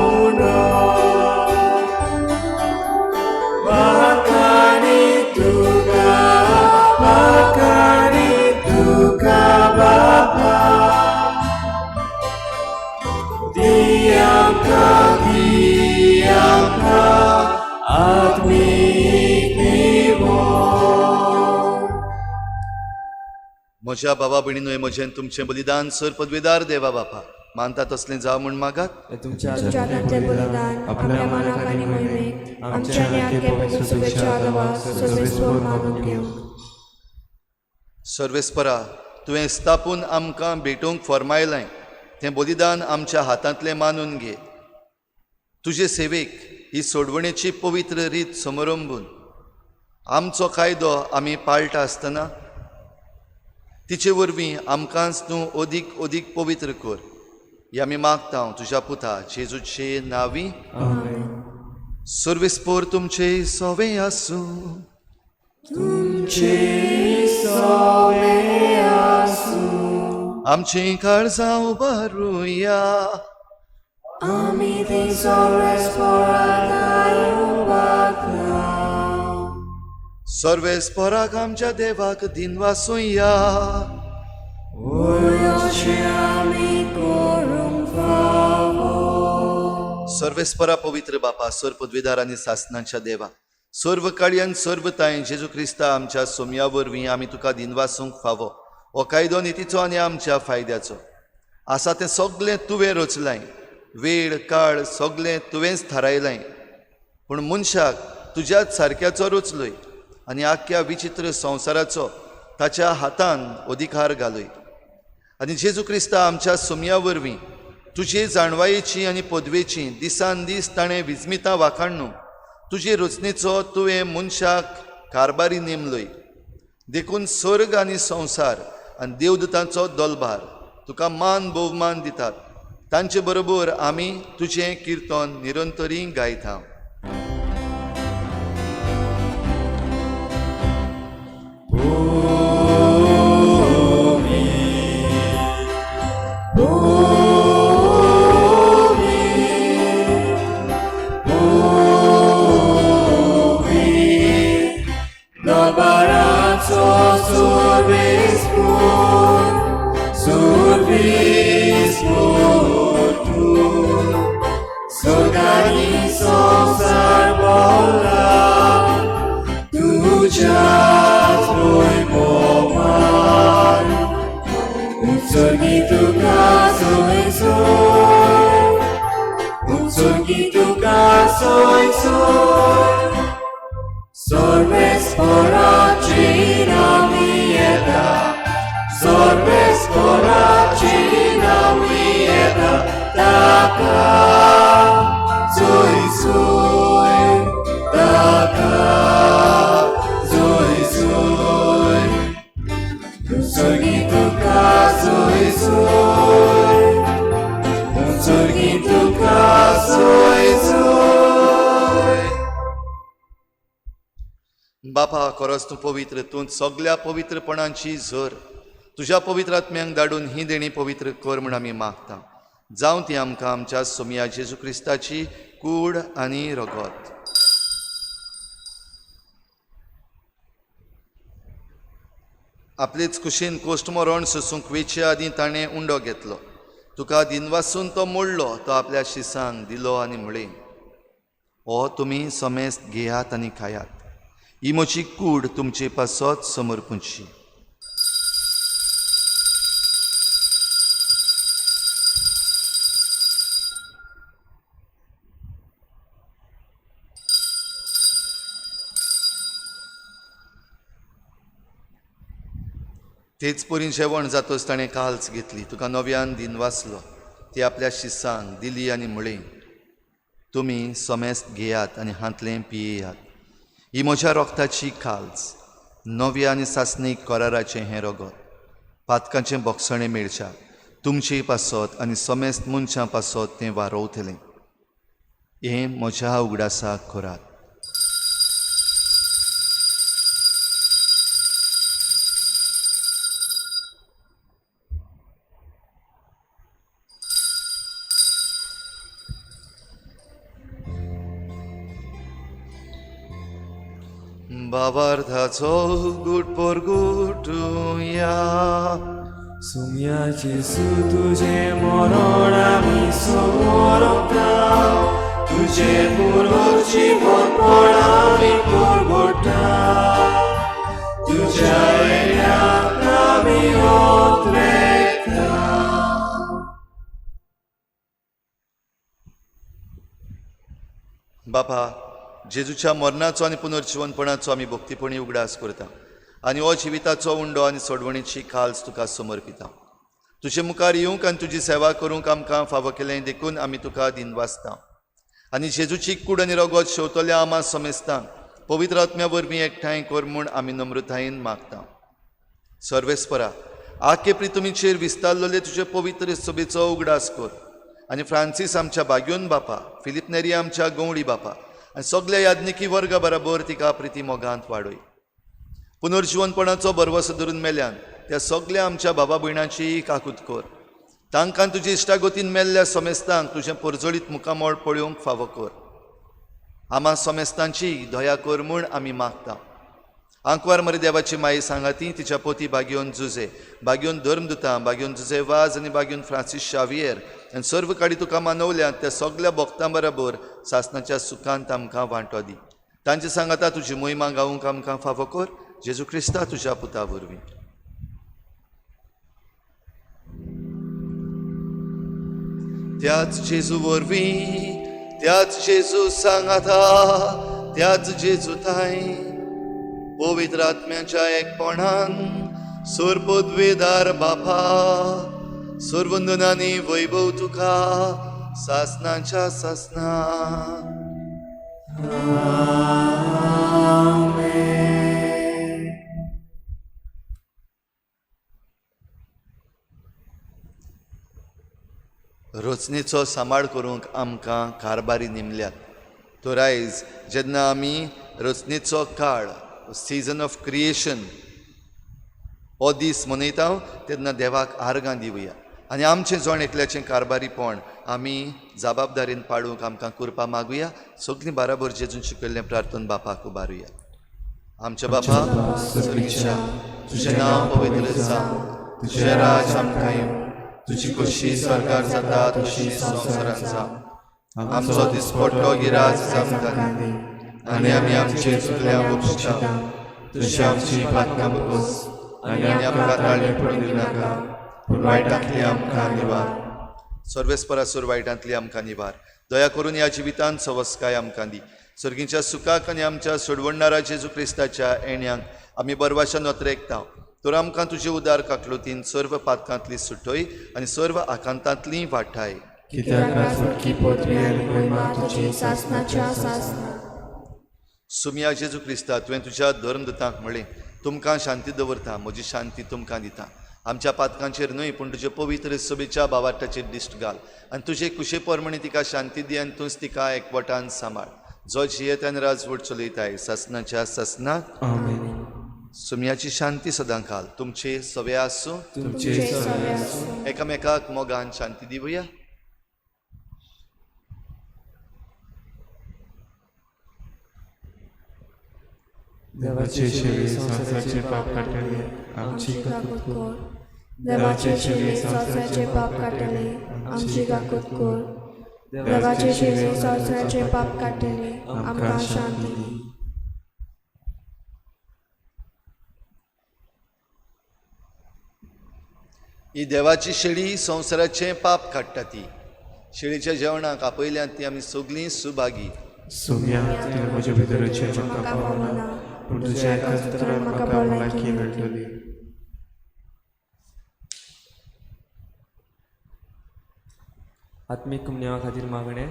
उंडो. वाखाणी तुका, वाखाणी तुका बापा, दी आमकां, दी आमकां आत्मीक निवो. म्हज्या बाबा भयणीनो, म्हजें तुमचें बलिदान सर पदवेदार देवा बापा मानता तसलें जावं म्हूण मागात. तुमच्या तुमच्या हातांतलें बलिदान आपल्या मानाक आनी मोहिमेक आमच्या आनी आख्या पवित्र सभेच्या आदावाक सर्वेस्पर मानून घेवंक. सर्वेस्परा, तुवें स्थापून आमकां भेटूंक फर्मायलें तें बलिदान आमच्या हातांतलें मानून घे. तुजे सेवेक ही सोडवणेची पवित्र रीत समरंबून आमचो कायदो आमी पाळटा आसतना तिचे वरवीं आमकांच तूं अदीक अदीक पवित्र कर. ही आमी मागता तुज्या पुता जेजूचे नांवी. सर्वेस्पर तुमचे सोवे आसूं. तुमचे सोवे आसूं. आमचीं काळजां उबारुया. आमी ती सर्वेस्पराक उबारता. सर्वेस्पराक आमच्या देवाक दिनवासुया. वय अशें आमी करूंक फावो. सर्वेस्परा पवित्र बापा, सर्व पदवीदार आनी सासनाच्या देवा, सर्व काळयान सर्व तांय जेजू क्रिस्ता आमच्या सोमया वरवीं आमी तुका दिनवासूंक फावो. हो कायदो नितीचो आनी आमच्या फायद्याचो आसा. तें सगळें तुवें रचलाय, वेळ काळ सगळें तुवेंच थारायलाय, पूण मनशाक तुज्याच सारक्याचो रचलोय आनी आख्ख्या विचित्र संवसाराचो ताच्या हातान अधिकार घालय. आनी जेजू क्रिस्ता आमच्या सोमया वरवीं तुजे जाणवायेची आनी पदवेची दिसान दीस ताणें विजमितां वाखाणू तुजे रचनेचो तुवें मनशाक कारभारी नेमलोय. देखून स्वर्ग आनी संवसार आनी देवदूतांचो दलभार तुका मान भोवमान दितात. तांचे बरोबर आमी तुजें किर्तन निरंतरी गायता. Survis por tu, सोर्गी तुका सोय सोय सर्वेस्पराची नांवी येता सर्वेस्पराची नांवी येता ताका जोय जोय ताका जोय जोय सोर्गी तुका जोय जोय सोर्गी तुका जोय जोय. बापा खरोच तूं पवित्र, तूं सगल्या पवित्रपणाची झर. तुज्या पवित्र आत्म्यांक धाडून ही देणी पवित्र कर म्हूण आमी मागता. जावं ती आमकां आमच्या सोमया जेजू क्रिस्ताची कूड आनी रगत. आपलेच कुशीन कोश्ट मरण सोसूंक वेचे आदीं ताणें उंडो घेतलो. तुका दिनवासून तो मोडलो, तो आपल्या शिसांक दिलो आनी म्हळें, हो तुमी समेस्त घेयात आनी खायात. ही म्हजी कूड तुमचे पासत समर्पूची. तेच परी जेवण जातच ताणें काल्स घेतली, तुका नव्यान दिनवासलो, ती आपल्या शिसांक दिली आनी म्हळें, तुमी समेस्त घेयात आनी हांतलें पियेयात. ही म्हज्या रोगताची काल्स, नव्या आनी सासणीक कराराचें हें रगत, पातकांचें बोगसणें मेळच्या तुमचे पासत आनी समेस्त मनशां पासत तें वारोवतलें. हें म्हज्या उगडासाक करात. बाबार्थाचो गुट परगुटुया. सुम्या जेजू तुजें मरण आमी समोरता, तुजें पुनर्जिवनपण आमी परगटा, तुज्या येण्याक आमी ओतरेता. बापा, जेजूच्या मरणाचो आनी पुनर्जिवनपणाचो आमी भक्तीपणी उगडास करता आनी हो जिविताचो उंडो आनी सोडवणीची खाल्स तुका समर्पिता. तुजे मुखार येवंक आनी तुजी सेवा करूंक आमकां फावो केलें देखून आमी तुका दिनवासता. आनी जेजूची कूड आनी रगत शेवतल्या आमा समेस्तांक पवित्र आत्म्या वरवीं एकठांय कर म्हूण आमी नम्रतायेन मागता. सर्वेस्परा, आखे प्रितुमीचेर विस्तारलेले तुजे पवित्र सभेचो उगडास कर आनी फ्रांसीस आमच्या बाग्योन बापा, फिलीप नेरी आमच्या गवळी बापा आनी सगल्या याज्ञिकी वर्गा बराबर तिका प्रिती मोगांत वाडय. पुनर्जिवनपणाचो भरवसो धरून मेल्यान त्या सगल्या आमच्या बाबा भयणाची काकूत कर. तांकां तुजी इश्टागतीन मेल्ल्या समेस्तांक तुजें परजळीत मुखामळ पळोवंक फावो कर. आमा समेस्तांची दया कर म्हूण आमी मागता. आंकवार मरे देवाची माई सांगाती, तिच्या पोती बागयोन जुजे, बागयोन धर्मदुतां, बागयोन जुजे वाज आनी बागयोन फ्रांसीस शावियर आनी सर्व काडी तुका मानवल्यात त्या सगल्या भक्तां बराबर सासणाच्या सुखांत आमकां वांटो दी. तांचे सांगाता तुजी मोहिमा गावूंक आमकां फावो कर. जेजू क्रिस्ता तुज्या पुता वरवीं. त्याच जेजू वरवीं, त्याच जेजू सांगाता, त्याच जेजू थांय पवित्र आत्म्याच्या एकपणान सोरपदवेदार बापा, सर्वंदनानी वैभव तुका सासनाच्या सासना. रचनेचो सांबाळ करूंक आमकां कारभारी नेमल्यात. तर आयज जेन्ना आमी रचनेचो काळ, सिजन ऑफ क्रिएशन, हो दीस मनयता तेन्ना देवाक आर्गां दिवया आनी आमचें जण एकल्याचें कारभारीपण आमी जबाबदारीन पाडूंक आमकां कृपा मागुया. सगळीं बाराबर जेजून शिकयल्लें प्रार्थन बापाक उबारुया. आमच्या बापा सर्गीच्या, तुजें नांव पवित्र जावं, तुजें राज आमकां येवं, तुजी खोशी स्वर्गार जाता तशी संवसारांत जावं. आमचो दिसपट्टो गिराज आमकां दी आनी आमी आमचे चुकल्या बक्षिता तशी आमची पातकां बस आनी आमकां ताळें पडून दिनाका, पूण वायटांतली आमकां निवार. सर्वेस्परासूर वायटांतली आमकां निवार. दया करून ह्या जिवितांत सवस्काय आमकां दी. सर्गीच्या सुखाक आनी आमच्या सोडवणणारा जेजू क्रिस्ताच्या येण्याक आमी बरवाशा नोत्रेकता. तर आमकां तुजे उदार काकलुतीन सर्व पातकांतली सुटय आनी सर्व आकांतांतली वाठाय. कित्याक सुटकी पदवी आनी महिमा तुजी सासनाच्या सासना. सुमिया जेजू क्रिस्ता, तुवें तुज्या धर्मदूतांक म्हळें, तुमकां शांती दवरता, म्हजी शांती तुमकां दिता. आमच्या पातकांचेर न्हय पूण तुजे पवित्र सभेच्या बावाट्याचेर दिश्ट घाल आनी तुजे कुशे प्रमाणे तिका शांती दी आनी तूंच तिका एकवटान सांबाळ, जो जियेत आनी राजवट चलयताय सासनाच्या सासनाक. आमेन. सुमयाची शांती सदां काल तुमचे सवे आसूं. तुमचे सवे आसूं. एकामेकाक मोगान शांती दिवया. देवाचे शेळी संवसाराचे पाप काडटले, आमची काकूत कर. देवाचे शेळी संवसाराचे पाप काडटले, आमची काकूत कर. देवाचे शेळी संवसाराचे पाप काडटले, आमकां शांती दी. ही देवाची शेळी संवसाराचें पाप काडटा. ती शेळीच्या जेवणाक आपयल्यान ती आमी सगळीं सुभागी. सुम्या, तुवें म्हज्या भितरचें म्हाका पावना, पूण तुज्या एकाच उतरान म्हाका भलायकी मेळटली. आत्मीक कुमन्यावा खातीर मागणें.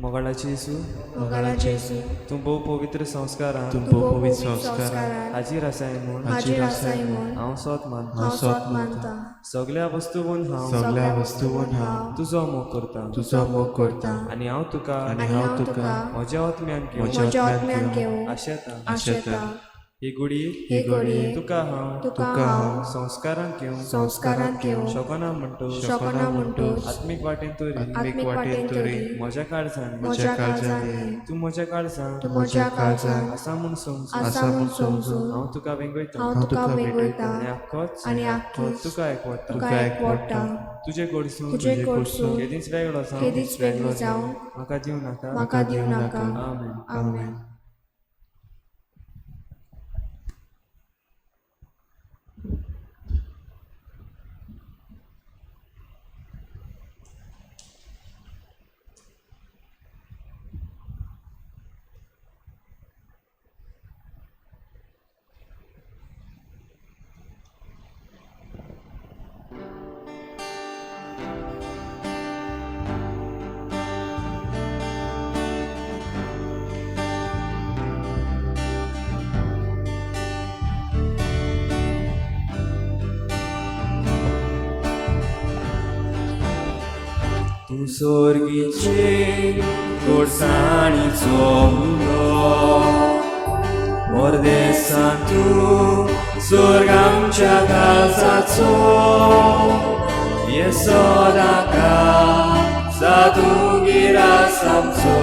मोगाळाचे येसू, मोगाळाचे येसू, तूं भोव पवित्र संस्कारान, तूं भोव पवित्र संस्कारान हाजीर आसाय म्हूण, हाजीर आसाय म्हूण हांव सोत मानता. हांव सोत मानता. सगळ्या वस्तूवन हांव, सगळ्या वस्तूवन हांव तुजो मोग करता, तुजो मोग करता. आनी हांव तुका, आनी हांव तुका म्हज्या आत्म्यान घेवं, म्हज्या आत्म्यान घेवं आशेता. आशेता. ही गुडी, ही घडये तुका हांव, तुका हांव संस्कारांत घेवं, संस्कारांत घेवं शकना म्हणटो, शकना म्हणटोच आत्मीक वाटेन तरी, आत्मीक वाटेन तरी म्हज्या काळजान, म्हज्या काळजान, तूं म्हज्या काळजान तूं म्हज्या काळजान आसा म्हूण समजून, आसा म्हूण समजून हांव तुका वेंगयता, हांव तुका वेंगयता आनी आख्खोच आनी आख्खीच तुका एकवटा, तुका एकवटा. तुजे कडसून, तुजे कडसून केदींच वेगळो जावं, केदींच वेगळो जावं म्हाका दिवं नाका. म्हाका दिवं नाका. आमेन. आमेन. तूं सोर्गीचे गोडसाणीचो उलो, मर्देसान तूं सोर्ग आमच्या काळजाचो, येसोदाका साधू गिरास आमचो.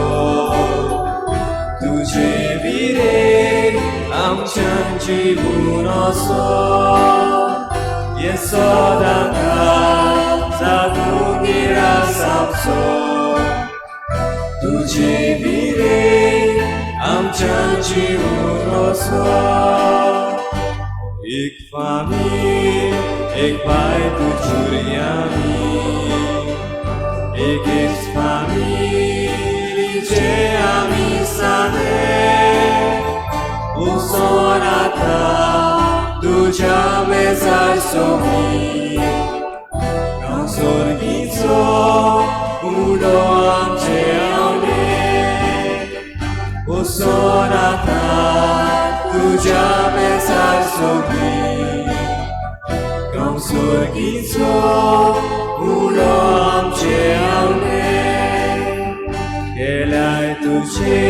तुजे विरे आमच्यान जिवून असो, येसोदाका साधू गिरास आमचो. तुजे विरे आमच्यान जिवून असो, एक फामील एक बाय तुजुर्यामी, एकेच फामिलीचे आमी सादे, उसोन आतां तुज्या मेजार सोमी, सोर्गीचो उडो आमचे आवडे, उसोन आतां तुज्या मेजार सोमी, सोर्गीचो उडो आमचे आवडे. केल्याय तुजे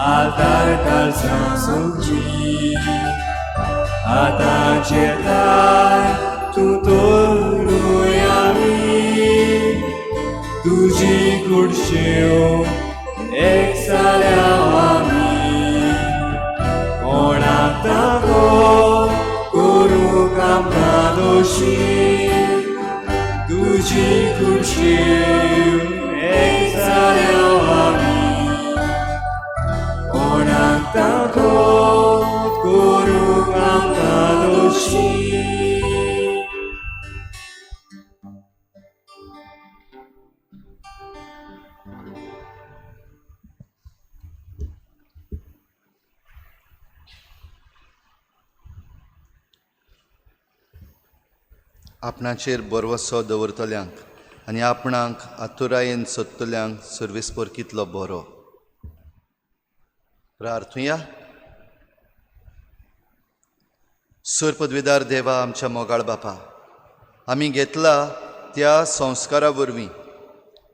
आल्तार काळजां समजी, आतां जेताय तूं तोरूय आमी, तुजी कुडश्यो एक जाल्या आमी. कोणाक ताको करूंक आमकां दोशी, तुजी कुडश्यो एक जाल्या आमी. कोणाक ताको करूंक आमकां दोशी. आपणाचेर बरवसो दवरतल्यांक आनी आपणाक आतुरायेन सोदतल्यांक सर्वेस्पर कितलो बरो. प्रार्थुया. सर पदवेदार देवा, आमच्या मोगाळ बापा, आमी घेतला त्या संस्कारा वरवीं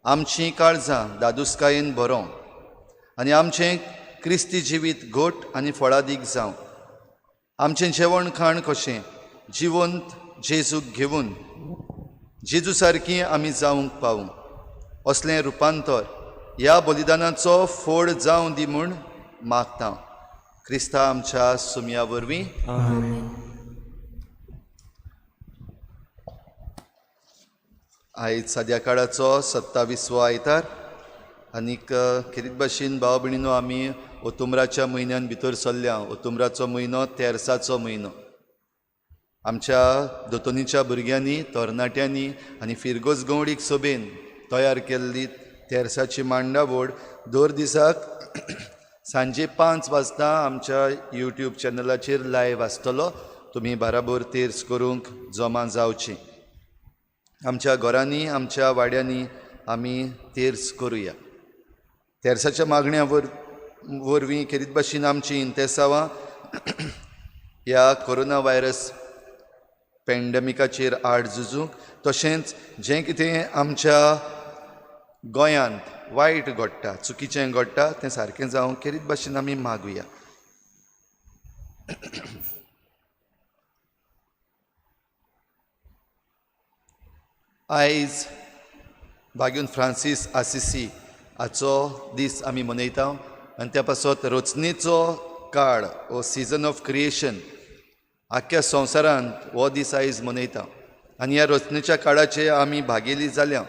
आमचीं काळजां दादुस्कायेन भरों आनी आमचें क्रिस्ती जिवीत घट आनी फळादीक जावं. आमचें जेवण खाण कशें जिवंत जेजूक घेवन जेजू सारकी आमी जावंक पावूं असलें रुपांतर ह्या बलिदानाचो फोड जावं दी म्हूण मागता क्रिस्ता आमच्या सुमया वरवीं. आयज साद्या काळाचो 27वो आयतार आनीक खेरीत भाशेन भाव भयणीनो आमी ओतुमराच्या म्हयन्यान भितर सरल्या. ओतुमराचो म्हयनो तेर्साचो म्हयनो. आमच्या दोतोनीच्या भुरग्यांनी, तरणाट्यांनी आनी फिरगोज गवडीक सोबेन तयार केल्ली तेर्साची मांडावळ दर दिसाक सांजे 5 वाजता आमच्या यूट्यूब चॅनलाचेर लायव्ह आसतलो. तुमी बाराबोर तेर्स करूंक जमा जावची. आमच्या घरांनी, आमच्या वाड्यांनी आमी तेर्स करुया. तेर्साच्या मागण्या वरवीं खेरीत भाशेन आमची इंतेसांवां ह्या कोरोना व्हायरस पेंडमिकाचेर आड झुजूंक, तशेंच जें कितें आमच्या गोंयांत वायट घडटा, चुकीचें घडटा तें सारकें जावंक खेरीत भाशेन आमी मागुया. आयज भाग्यून फ्रांसीस आसिसी हाचो दीस आमी मनयता आनी त्या पासत रचनेचो काळ हो सिजन ऑफ क्रिएशन आख्ख्या संवसारांत हो दीस आयज मनयता आनी ह्या रचनेच्या काळाचे आमी भागेली जाल्या.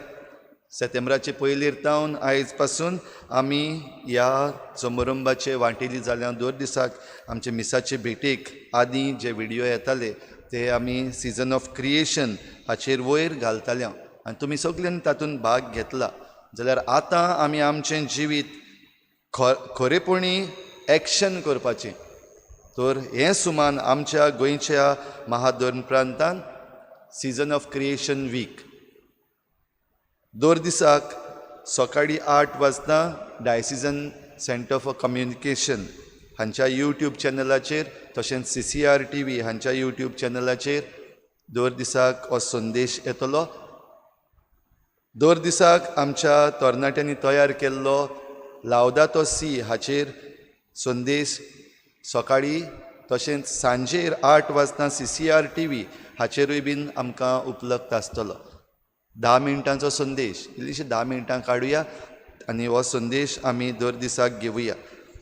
सेतेंब्राचे पयलीर तावन आयज पासून आमी ह्या समारंभाचे वांटेली जाल्या. दर दिसाक आमचे मिसाचे भेटेक आदीं जे व्हिडियो येताले ते आमी सिजन ऑफ क्रिएशन हाचेर वयर घालताले आनी तुमी सगल्यांनी तातूंत भाग घेतला. जाल्यार आतां आमी आमचें जिवीत खरेपणी एक्शन करपाचें. तर हें सुमान आमच्या गोंयच्या महाधर्म प्रांतान सिजन ऑफ क्रिएशन वीक दर दिसाक सकाळीं 8 वाजता डायसिजन सेंटर फॉर कम्युनिकेशन हांच्या यूट्यूब चॅनलाचेर तशेंच CCR TV हांच्या यूट्यूब चॅनलाचेर दर दिसाक हो संदेश येतलो. दर दिसाक आमच्या तरणाट्यांनी तयार केल्लो लावदातो सी हाचेर संदेश सकाळीं तशेंच सांजेर 8 वाजता CCR TV हाचेरूय बीन आमकां उपलब्ध आसतलो. 10 मिनटांचो संदेश, इल्लीशी 10 मिनटां काडुया आनी हो संदेश आमी दर दिसाक घेवया.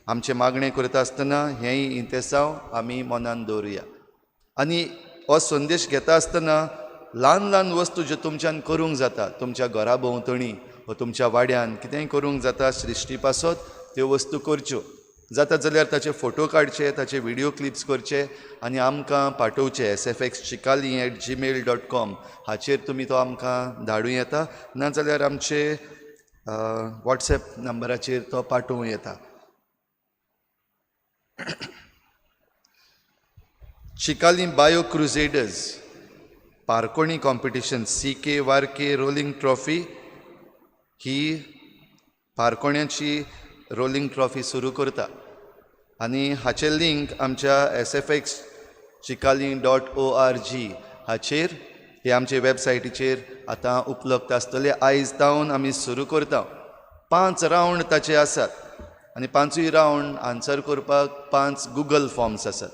आमचें मागणें करता आसतना हेंय इंतेसांव आमी मनान दवरुया आनी हो संदेश घेता आसतना ल्हान ल्हान वस्तू ज्यो तुमच्यान करूंक जाता, तुमच्या घरा भोंवतणी वा तुमच्या वाड्यान कितेंय करूंक जाता सृश्टी पासत त्यो वस्तू करच्यो. जाता जाल्यार ताचे फोटो काडचे, ताचे व्हिडियो क्लिप्स करचे आनी आमकां पाठोवचे. sfxchicalim@gmail.com हाचेर तुमी तो आमकां धाडूं येता, नाजाल्यार आमचे वॉट्सएप नंबराचेर तो पाठोवं येता. Chicalim bio crusaders Parconi competition CK Varkey rolling trophy ही पारकोण्याची रोलिंग ट्रॉफी सुरू करता आनी हाचें लिंक आमच्या sfxchicalim.org हाचेर हे आमचे वेबसायटीचेर आतां उपलब्ध आसतले. आयज तावन आमी सुरू करता. 5 रावंड ताचे आसात आनी 5 रावंड आन्सर करपाक 5 गुगल फॉर्म्स आसात.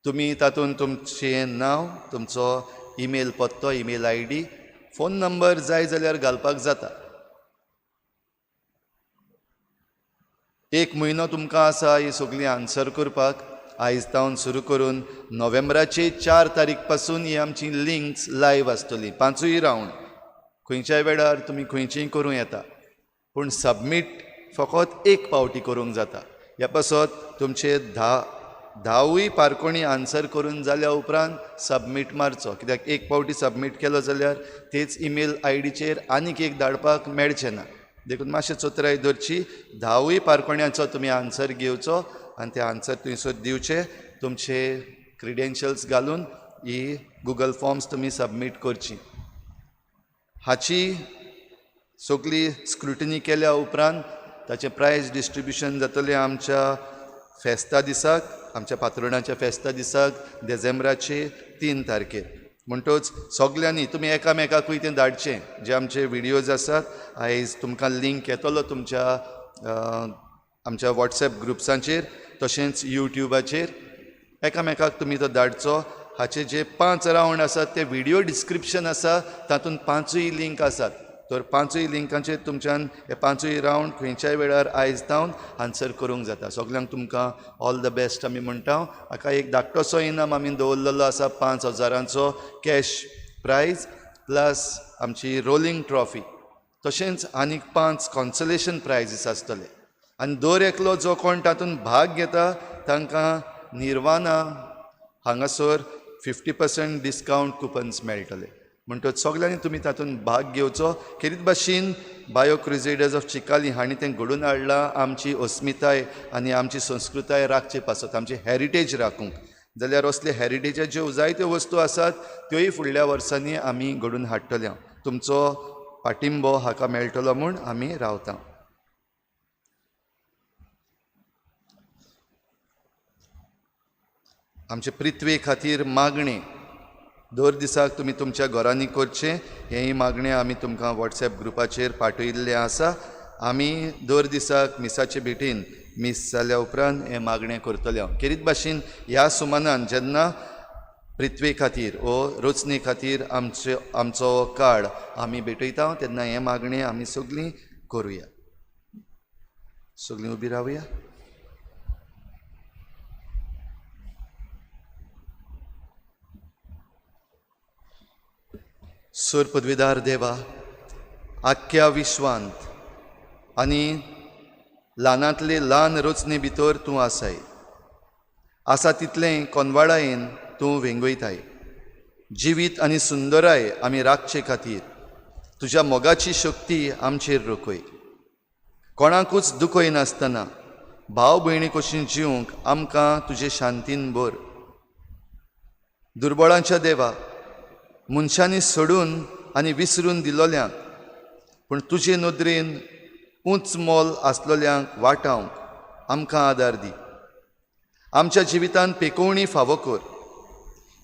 तुमी तातूंत तुमचें नांव, तुमचो ईमेल पत्तो, ईमेल ID, phone number जाय जाल्यार घालपाक जाता. 1 म्हयनो तुमकां आसा ही सगळी आन्सर करपाक. आयज तावन सुरू करून नोव्हेंबराचे 4 तारीख पासून ही आमची लिंक्स लायव्ह आसतली. 5 रावंड खंयच्याय वेळार तुमी खंयचीय करूं येता, पूण सबमीट फकत 1 पावटी करूंक जाता. ह्या पासत तुमचे 10 पारकोणी आन्सर करून जाल्या उपरांत सबमीट मारचो, कित्याक 1 पावटी सबमीट केलो जाल्यार तेच ईमेल आयडीचेर आनीक एक धाडपाक मेळचें ना. देखून मातशें चतुराय दवरची. 10 पारकोण्याचो तुमी आन्सर घेवचो आनी ते आन्सर थंयसर दिवचे. तुमचे क्रिडेंशियल्स घालून ही गुगल फॉर्म्स तुमी सबमीट करची. हाची सगली स्क्रुटिनी केल्या उपरांत ताचें प्रायज डिस्ट्रिब्युशन जातलें आमच्या फेस्ता दिसाक, आमच्या पात्रोणाच्या फेस्ता दिसाक देझेंब्राचे 3 तारखेर. म्हणटच सगल्यांनी तुमी एकामेकाकूय तें धाडचें. जे आमचे व्हिडियोज आसात आयज तुमकां लिंक येतलो तुमच्या आमच्या वॉट्सएप ग्रुप्सांचेर तशेंच यूट्यूबाचेर एकामेकाक तुमी तो धाडचो. हाचे जे 5 रावंड आसात ते व्हिडियो डिस्क्रिप्शन आसा तातूंत 5 लिंक आसात. तर 5 लिंकांचेर तुमच्यान हे 5 रावंड खंयच्याय वेळार आयज जावन आन्सर करूंक जाता. सगल्यांक तुमकां ऑल the best आमी म्हणटा. हाका एक धाकटोसो इनाम आमी दवरलेलो आसा 5,000 कॅश प्रायज प्लस आमची रोलिंग ट्रॉफी, तशेंच आनीक 5 कॉन्सलेशन प्रायजीस आसतले. आनी दर एकलो जो कोण तातूंत भाग घेता तांकां निर्वाना हांगासर 50% डिस्कावंट कुपन्स मेळटले. म्हणटच सगल्यांनी तुमी तातूंत भाग घेवचो. खेरीत भाशेन बायो क्रुजेडर्स ऑफ चिकाली हांणी तें घडोवन हाडलां आमची अस्मिताय आनी आमची संस्कृताय राखचे पासत, आमची हॅरिटेज राखूंक. जाल्यार असले हॅरिटेजाच्यो जायत्यो वस्तू आसात त्योय फुडल्या वर्सांनी आमी घडोवन हाडटले. तुमचो पाटिंबो हाका मेळटलो म्हूण आमी रावता. आमचे पृथ्वे खातीर मागणें दर दिसाक तुमी तुमच्या घरांनी करचें. हेंय मागणें आमी तुमकां वॉट्सएप ग्रुपाचेर पाठयिल्लें आसा. आमी दर दिसाक मिसाचे भेटीन मीस जाल्या उपरांत हें मागणें करतले. खेरीत भाशेन ह्या सुमानान जेन्ना पृथ्वे खातीर वो रचणे खातीर आमचे आमचो काळ आमी भेटयता तेन्ना हें मागणें आमी सगळीं करुया. सगळीं उबी रावया. सोर पदवीदार देवा, आख्ख्या विश्वांत आनी ल्हानांतले ल्हान रचणे भितर तूं आसाय. आसा तितलें कोनवाडायेन तूं वेंगयताय. जिवीत आनी सुंदराय आमी राखचे खातीर तुज्या मोगाची शक्ती आमचेर रोखय. कोणाकूच दुखयनासतना भाव भयणी कशी जिवंक आमकां तुजे शांतीन भर. दुर्बळांच्या देवा, मनशांनी सोडून आनी विसरून दिलोल्यांक पूण तुजे नदरेन उंच मोल आसलोल्यांक वाटावंक आमकां आदार दी. आमच्या जिवितांत पेकोवणी फावो कर.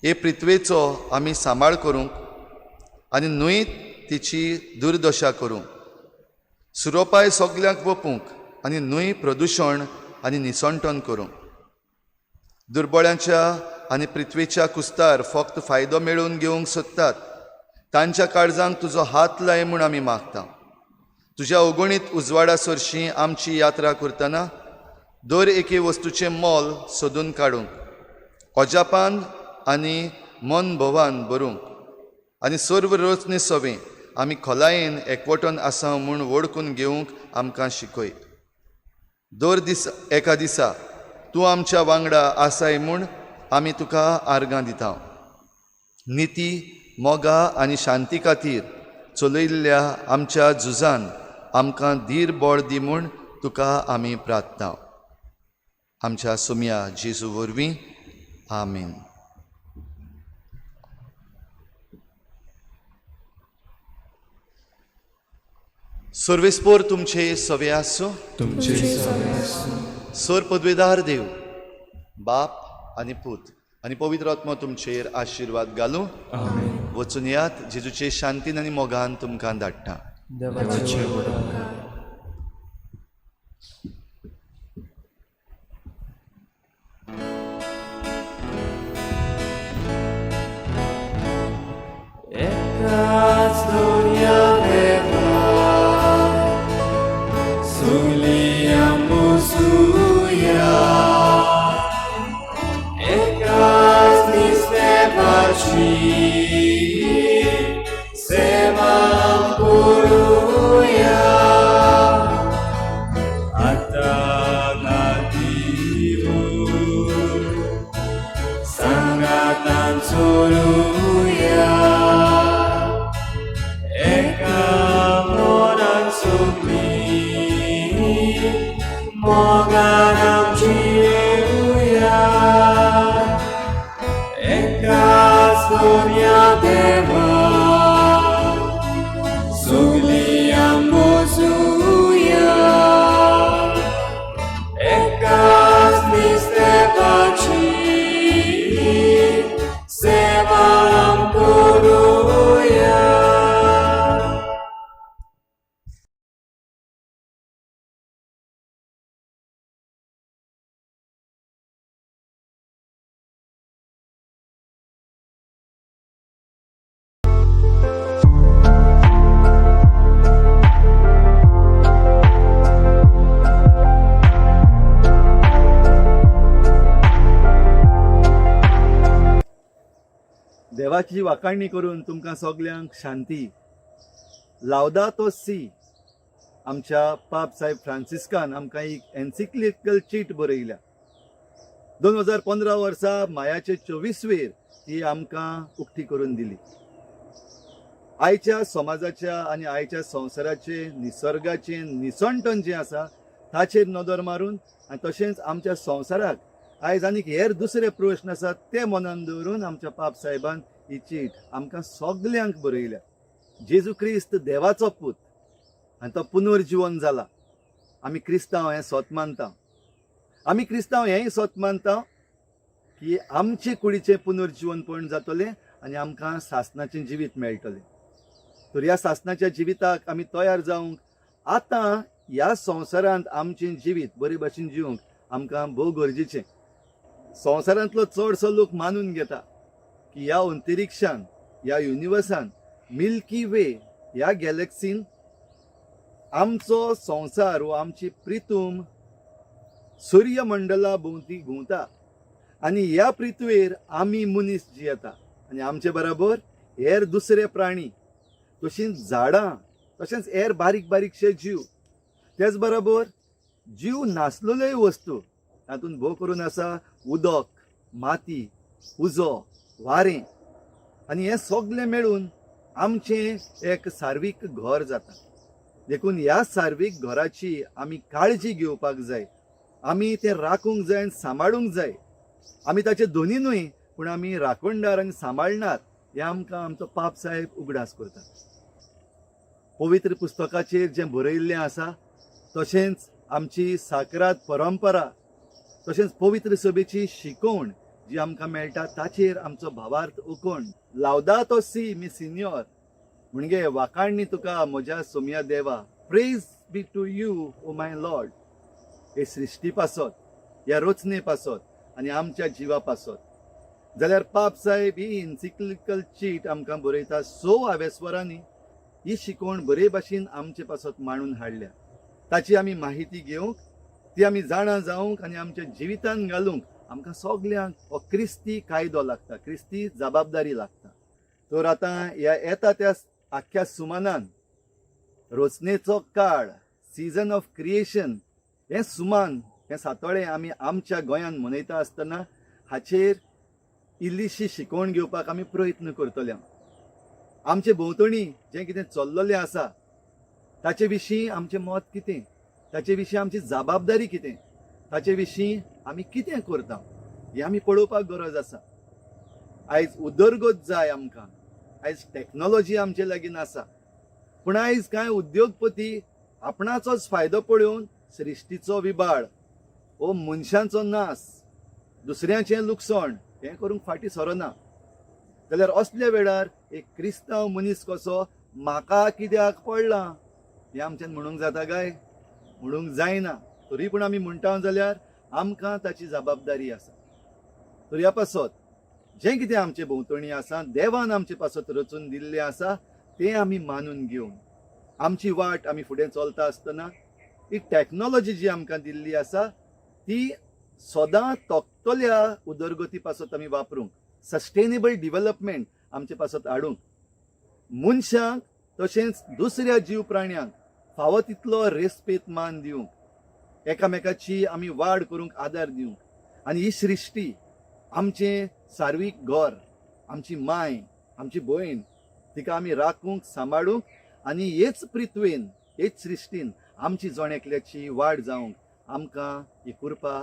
हे पृथ्वेचो आमी सांबाळ करूंक आनी न्हय तिची दुर्दशा करूंक. सुरोपाय सगल्यांक वपूंक आनी न्हय प्रदुशण आनी निसणटण करूंक. दुर्बळ्यांच्या आनी पृथ्वेच्या कुस्तार फक्त फायदो मेळोवन घेवंक सोदतात तांच्या काळजांक तुजो हात लाय म्हूण आमी मागता. तुज्या अगणीत उजवाडा सरशी आमची यात्रा करतना दर एके वस्तूचें मोल सोदून काडूंक, अजापान आनी मन भोवान भरूंक आनी सर्व रचने सवें आमी खोलायेन एकवटून आसा म्हूण वळखून घेवंक आमकां शिकय. दर दीस एका दिसा तूं आमच्या वांगडा आसाय म्हूण आमी तुका आर्गां दिता. निती, मोगा आनी शांती खातीर चलयल्ल्या आमच्या झुजान आमकां धीर बळ दी म्हूण तुका आमी प्रार्थना. आमच्या सोम्या जेजू वरवीं, आमेन. सर्वेस्पोर तुमचे सवे आसूं. तुमचे सवे आसूं. सर पदवेदार देव बाप आनी पूत आनी पवित्र आत्मो तुमचेर आशिर्वाद घालूं. वचून यात. जेजूचे शांतीन आनी मोगान तुमकां धाडटा. देवाचे उपकार. एकाच दुनिया देवा सगळी आमोसुया एकाच निस्तेपाची सेवा करूया. आतां नातीव सांगातान चलुया एका मनान सगळीं मोगान आमची येवया. एकाच दर्या देवाची वाखाणणी करून तुमकां सगल्यांक शांती. लावदातो सी आमच्या पाप साहेब फ्रांसिस्कान आमकां एक एन्सिक्लिकल चीट बरयल्या. 2015 वर्सा मायाचे 24वेर ती आमकां उक्ती करून दिली. आयच्या समाजाच्या आनी आयच्या संवसाराचे निसर्गाचें निसणटण जें आसा ताचेर नदर मारून आनी तशेंच आमच्या संवसाराक आयज आनीक हेर दुसरे प्रश्न आसात ते मनान दवरून आमच्या पाप साहेबान ही चीट आमकां सगल्यांक बरयल्या. जेजू क्रिस्त देवाचो पूत आनी तो पुनर्जिवन जाला. आमी क्रिस्तांव हें सोत मानता. आमी क्रिस्तांव हेंय सोत मानता की आमचे कुडीचें पुनर्जिवनपण जातलें आनी आमकां सासनाचें जिवीत मेळटलें. तर ह्या सासनाच्या जिविताक आमी तयार जावंक आतां ह्या संवसारांत आमचें जिवीत बरे भाशेन जिवंक आमकां भोव गरजेचें. संवसारांतलो चडसो लोक मानून घेता की ह्या अंतरिक्षान, ह्या युनिवर्सान, मिल्की वे ह्या गॅलेक्सीन आमचो संवसार वो आमची प्रितूम सूर्यमंडला भोंवती घुंवता आनी ह्या पृथ्वेर आमी मनीस जियेता आनी आमचे बराबर हेर दुसरे प्राणी, तशींच झाडां, तशेंच हेर बारीक बारीकशे जीव, तेच बराबर जीव नासलेल्योय वस्तू, तातूंत भोव करून आसा उदक, माती, उजो, वारें आनी हें सगलें मेळून आमचें एक सार्वीक घर जाता. देखून ह्या सार्वीक घराची आमी काळजी घेवपाक जाय. आमी तें राखूंक जाय आनी सांबाळूंक जाय. आमी ताचे दोनी न्हय पूण आमी राखणदार आनी सांबाळणार हें आमकां आमचो पाप साहेब उगडास करता. पवित्र पुस्तकाचेर जें बरयल्लें आसा तशेंच आमची साकरात परंपरा तशेंच पवित्र सभेची शिकवण जी आमकां मेळटा ताचेर आमचो भावार्थ उकोण. लावदातो सी मी सिन्योर म्हणजे वाखाणणी तुका म्हज्या सोमया देवा. Praise be to you O my Lord. हे सृश्टी पासत, ह्या रचने पासत आनी आमच्या जिवा पासत. जाल्यार पाप साहेब ही इन्सिक्लिकल चीट आमकां बरयता. 6 आवेस्वरांनी ही शिकवण बरे भाशेन आमचे पासत मांडून हाडल्या. ताची आमी माहिती घेवंक, ती आमी जाणा जावंक आनी आमच्या जिवितान घालूंक आमकां सगल्यांक हो क्रिस्ती कायदो लागता, क्रिस्ती जबाबदारी लागता. तर आतां ह्या येता त्या आख्ख्या सुमानान रचनेचो काळ, सिजन ऑफ क्रिएशन, हें सुमान, हें सातोळें आमी आमच्या गोंयांत मनयता आसतना हाचेर इल्लीशी शिकवण घेवपाक आमी प्रयत्न करतले. आमचे भोंवतणी जें कितें चल्ललें आसा ताचे विशीं आमचें मत कितें, ताचे विशीं आमची जबाबदारी कितें, ताचे विशीं आमी कितें करता हें आमी पळोवपाक गरज आसा. आयज उदरगत जाय आमकां, आयज टॅक्नोलॉजी आमचे लागीं आसा, पूण आयज कांय उद्योगपती आपणाचोच फायदो पळोवन सृश्टीचो विबाळ वो मनशांचो नास, दुसऱ्याचें लुकसाण हें करूंक फाटीं सरना. जाल्यार असल्या वेळार एक क्रिस्तांव मनीस कसो म्हाका कित्याक पडलां हें आमच्यान म्हणूंक जाता काय? म्हणूंक जायना. तरी पूण आमी म्हणटा जाल्यार आमकां ताची जबाबदारी आसा. तर ह्या पासत जें कितें आमचे भोंवतणी आसा, देवान आमचे पासत रचून दिल्लें आसा तें आमी मानून घेवन आमची वाट आमी फुडें चलता आसतना ही टॅक्नोलॉजी जी आमकां दिल्ली आसा ती सदां तोखतल्या उदरगती पासत आमी वापरूंक, सस्टेनेबल डिवेलपमेंट आमचे पासत हाडूंक, मनशांक तशेंच दुसऱ्या जीव प्राण्यांक फावो तितलो रेस्पेत मान दिवंक, एकामेकाची आमी वाड करूंक आदार दिवंक आनी ही सृश्टी आमचें सार्वीक घर, आमची माय, आमची भयण, तिका आमी राखूंक, सांबाळूंक आनी हेच पृथ्वेन, हेच सृश्टीन आमची जण एकल्याची वाड जावंक आमकां ही कृपा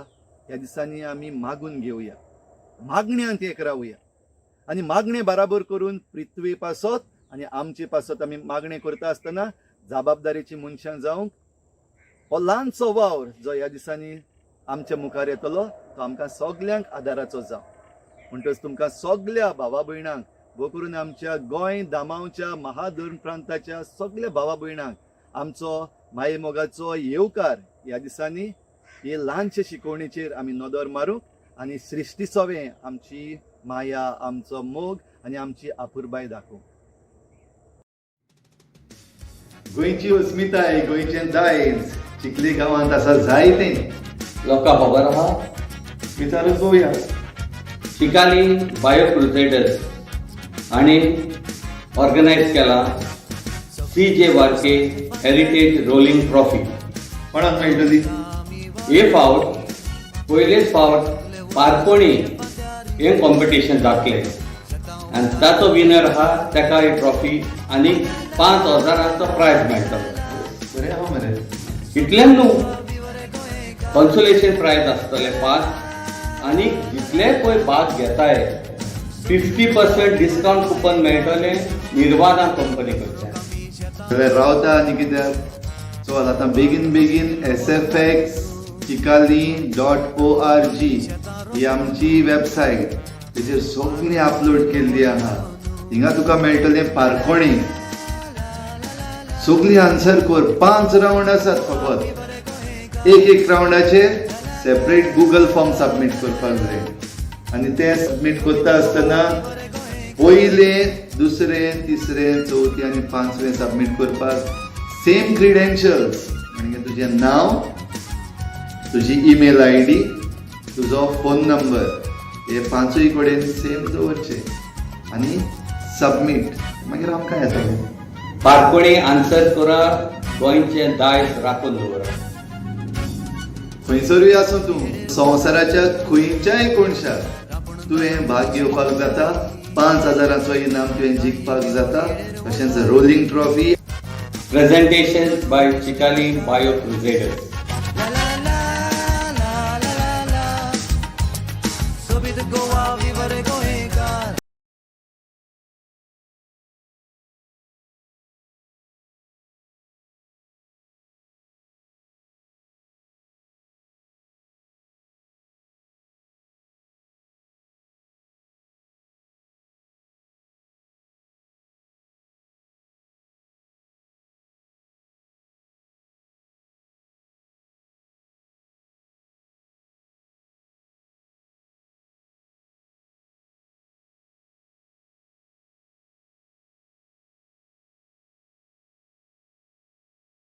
ह्या दिसांनी आमी मागून घेवया. मागण्यांत एक रावया आनी मागणें बराबर करून पृथ्वे पासत आनी आमचे पासत आमी मागणें करता आसतना जबाबदारीची मनशां जावंक हो ल्हानसो वावर जो ह्या दिसांनी आमच्या मुखार येतलो तो आमकां सगल्यांक आदाराचो जावं. म्हणटच तुमकां सगल्या भावा भयणांक, भोव करून आमच्या गोंय दामांवच्या महाधर्म प्रांताच्या सगल्या भावा भयणांक आमचो मायेमोगाचो येवकार. ह्या दिसांनी हे ल्हानशे शिकवणेचेर आमी नदर मारूंक आनी सृश्टी सोवें आमची माया, आमचो मोग आनी आमची आपुरबाय दाखोवंक. गोंयची अस्मिताय, गोंयचें दायज चिखली गांवांत आसा जायतें. लोकांक खबर आहा? विचारूच पळोवया. चिकाली बायो क्रुसेडर्स हांणी ऑर्गनायज केला C J Varkey heritage rolling trophy. कोणाक मेळटली? हे फावट पयलेच फावट पारपोणी हें कॉम्पिटिशन जातलें आनी ताचो विनर आहा ताका ही ट्रॉफी आनी 5,000चो प्रायज मेळटलो. बरें आहा मरे. इतलें न्हू, कॉन्सोलेशन प्रायज आसतलें 5 आनी जितले पळय भाग घेताय 50% डिस्कावंट कुपन मेळटलें निर्वाणा कंपनी कडच्यान. जाल्यार रावता आनी कित्याक? चल आतां बेगीन बेगीन sfxchicalim.org ही आमची वेबसायट, तेजेर सगळीं अपलोड केल्ली आहा. हिंगा तुका मेळटलें पारखोणी. सगळीं आन्सर कर. 5 रावंड आसात फकत. एक एक रावंडाचेर सेपरेट गुगल फॉर्म सबमीट करपाक जाय आनी तें सबमीट करता आसतना पयलें, दुसरें, तिसरें, चवथें आनी पांचवें सबमीट करपाक सेम क्रिडेन्शियल्स, म्हणजे तुजें नांव, तुजी ईमेल I D, तुजो फोन नंबर, हे पांचूय कडेन सेम दवरचे आनी सबमीट. मागीर आमकां येतलें. पारपोणी आन्सर करा, गोंयचें दायज राखून दवरा. खंयसरूय आसूं तूं, संवसाराच्या खंयच्याय कोनशाक तुवें भाग घेवपाक जाता. 5,000चो इनाम तुवें जिखपाक जाता, तशेंच rolling trophy. Presentation by Chicalim bio crusaders. Goa, viva Goa.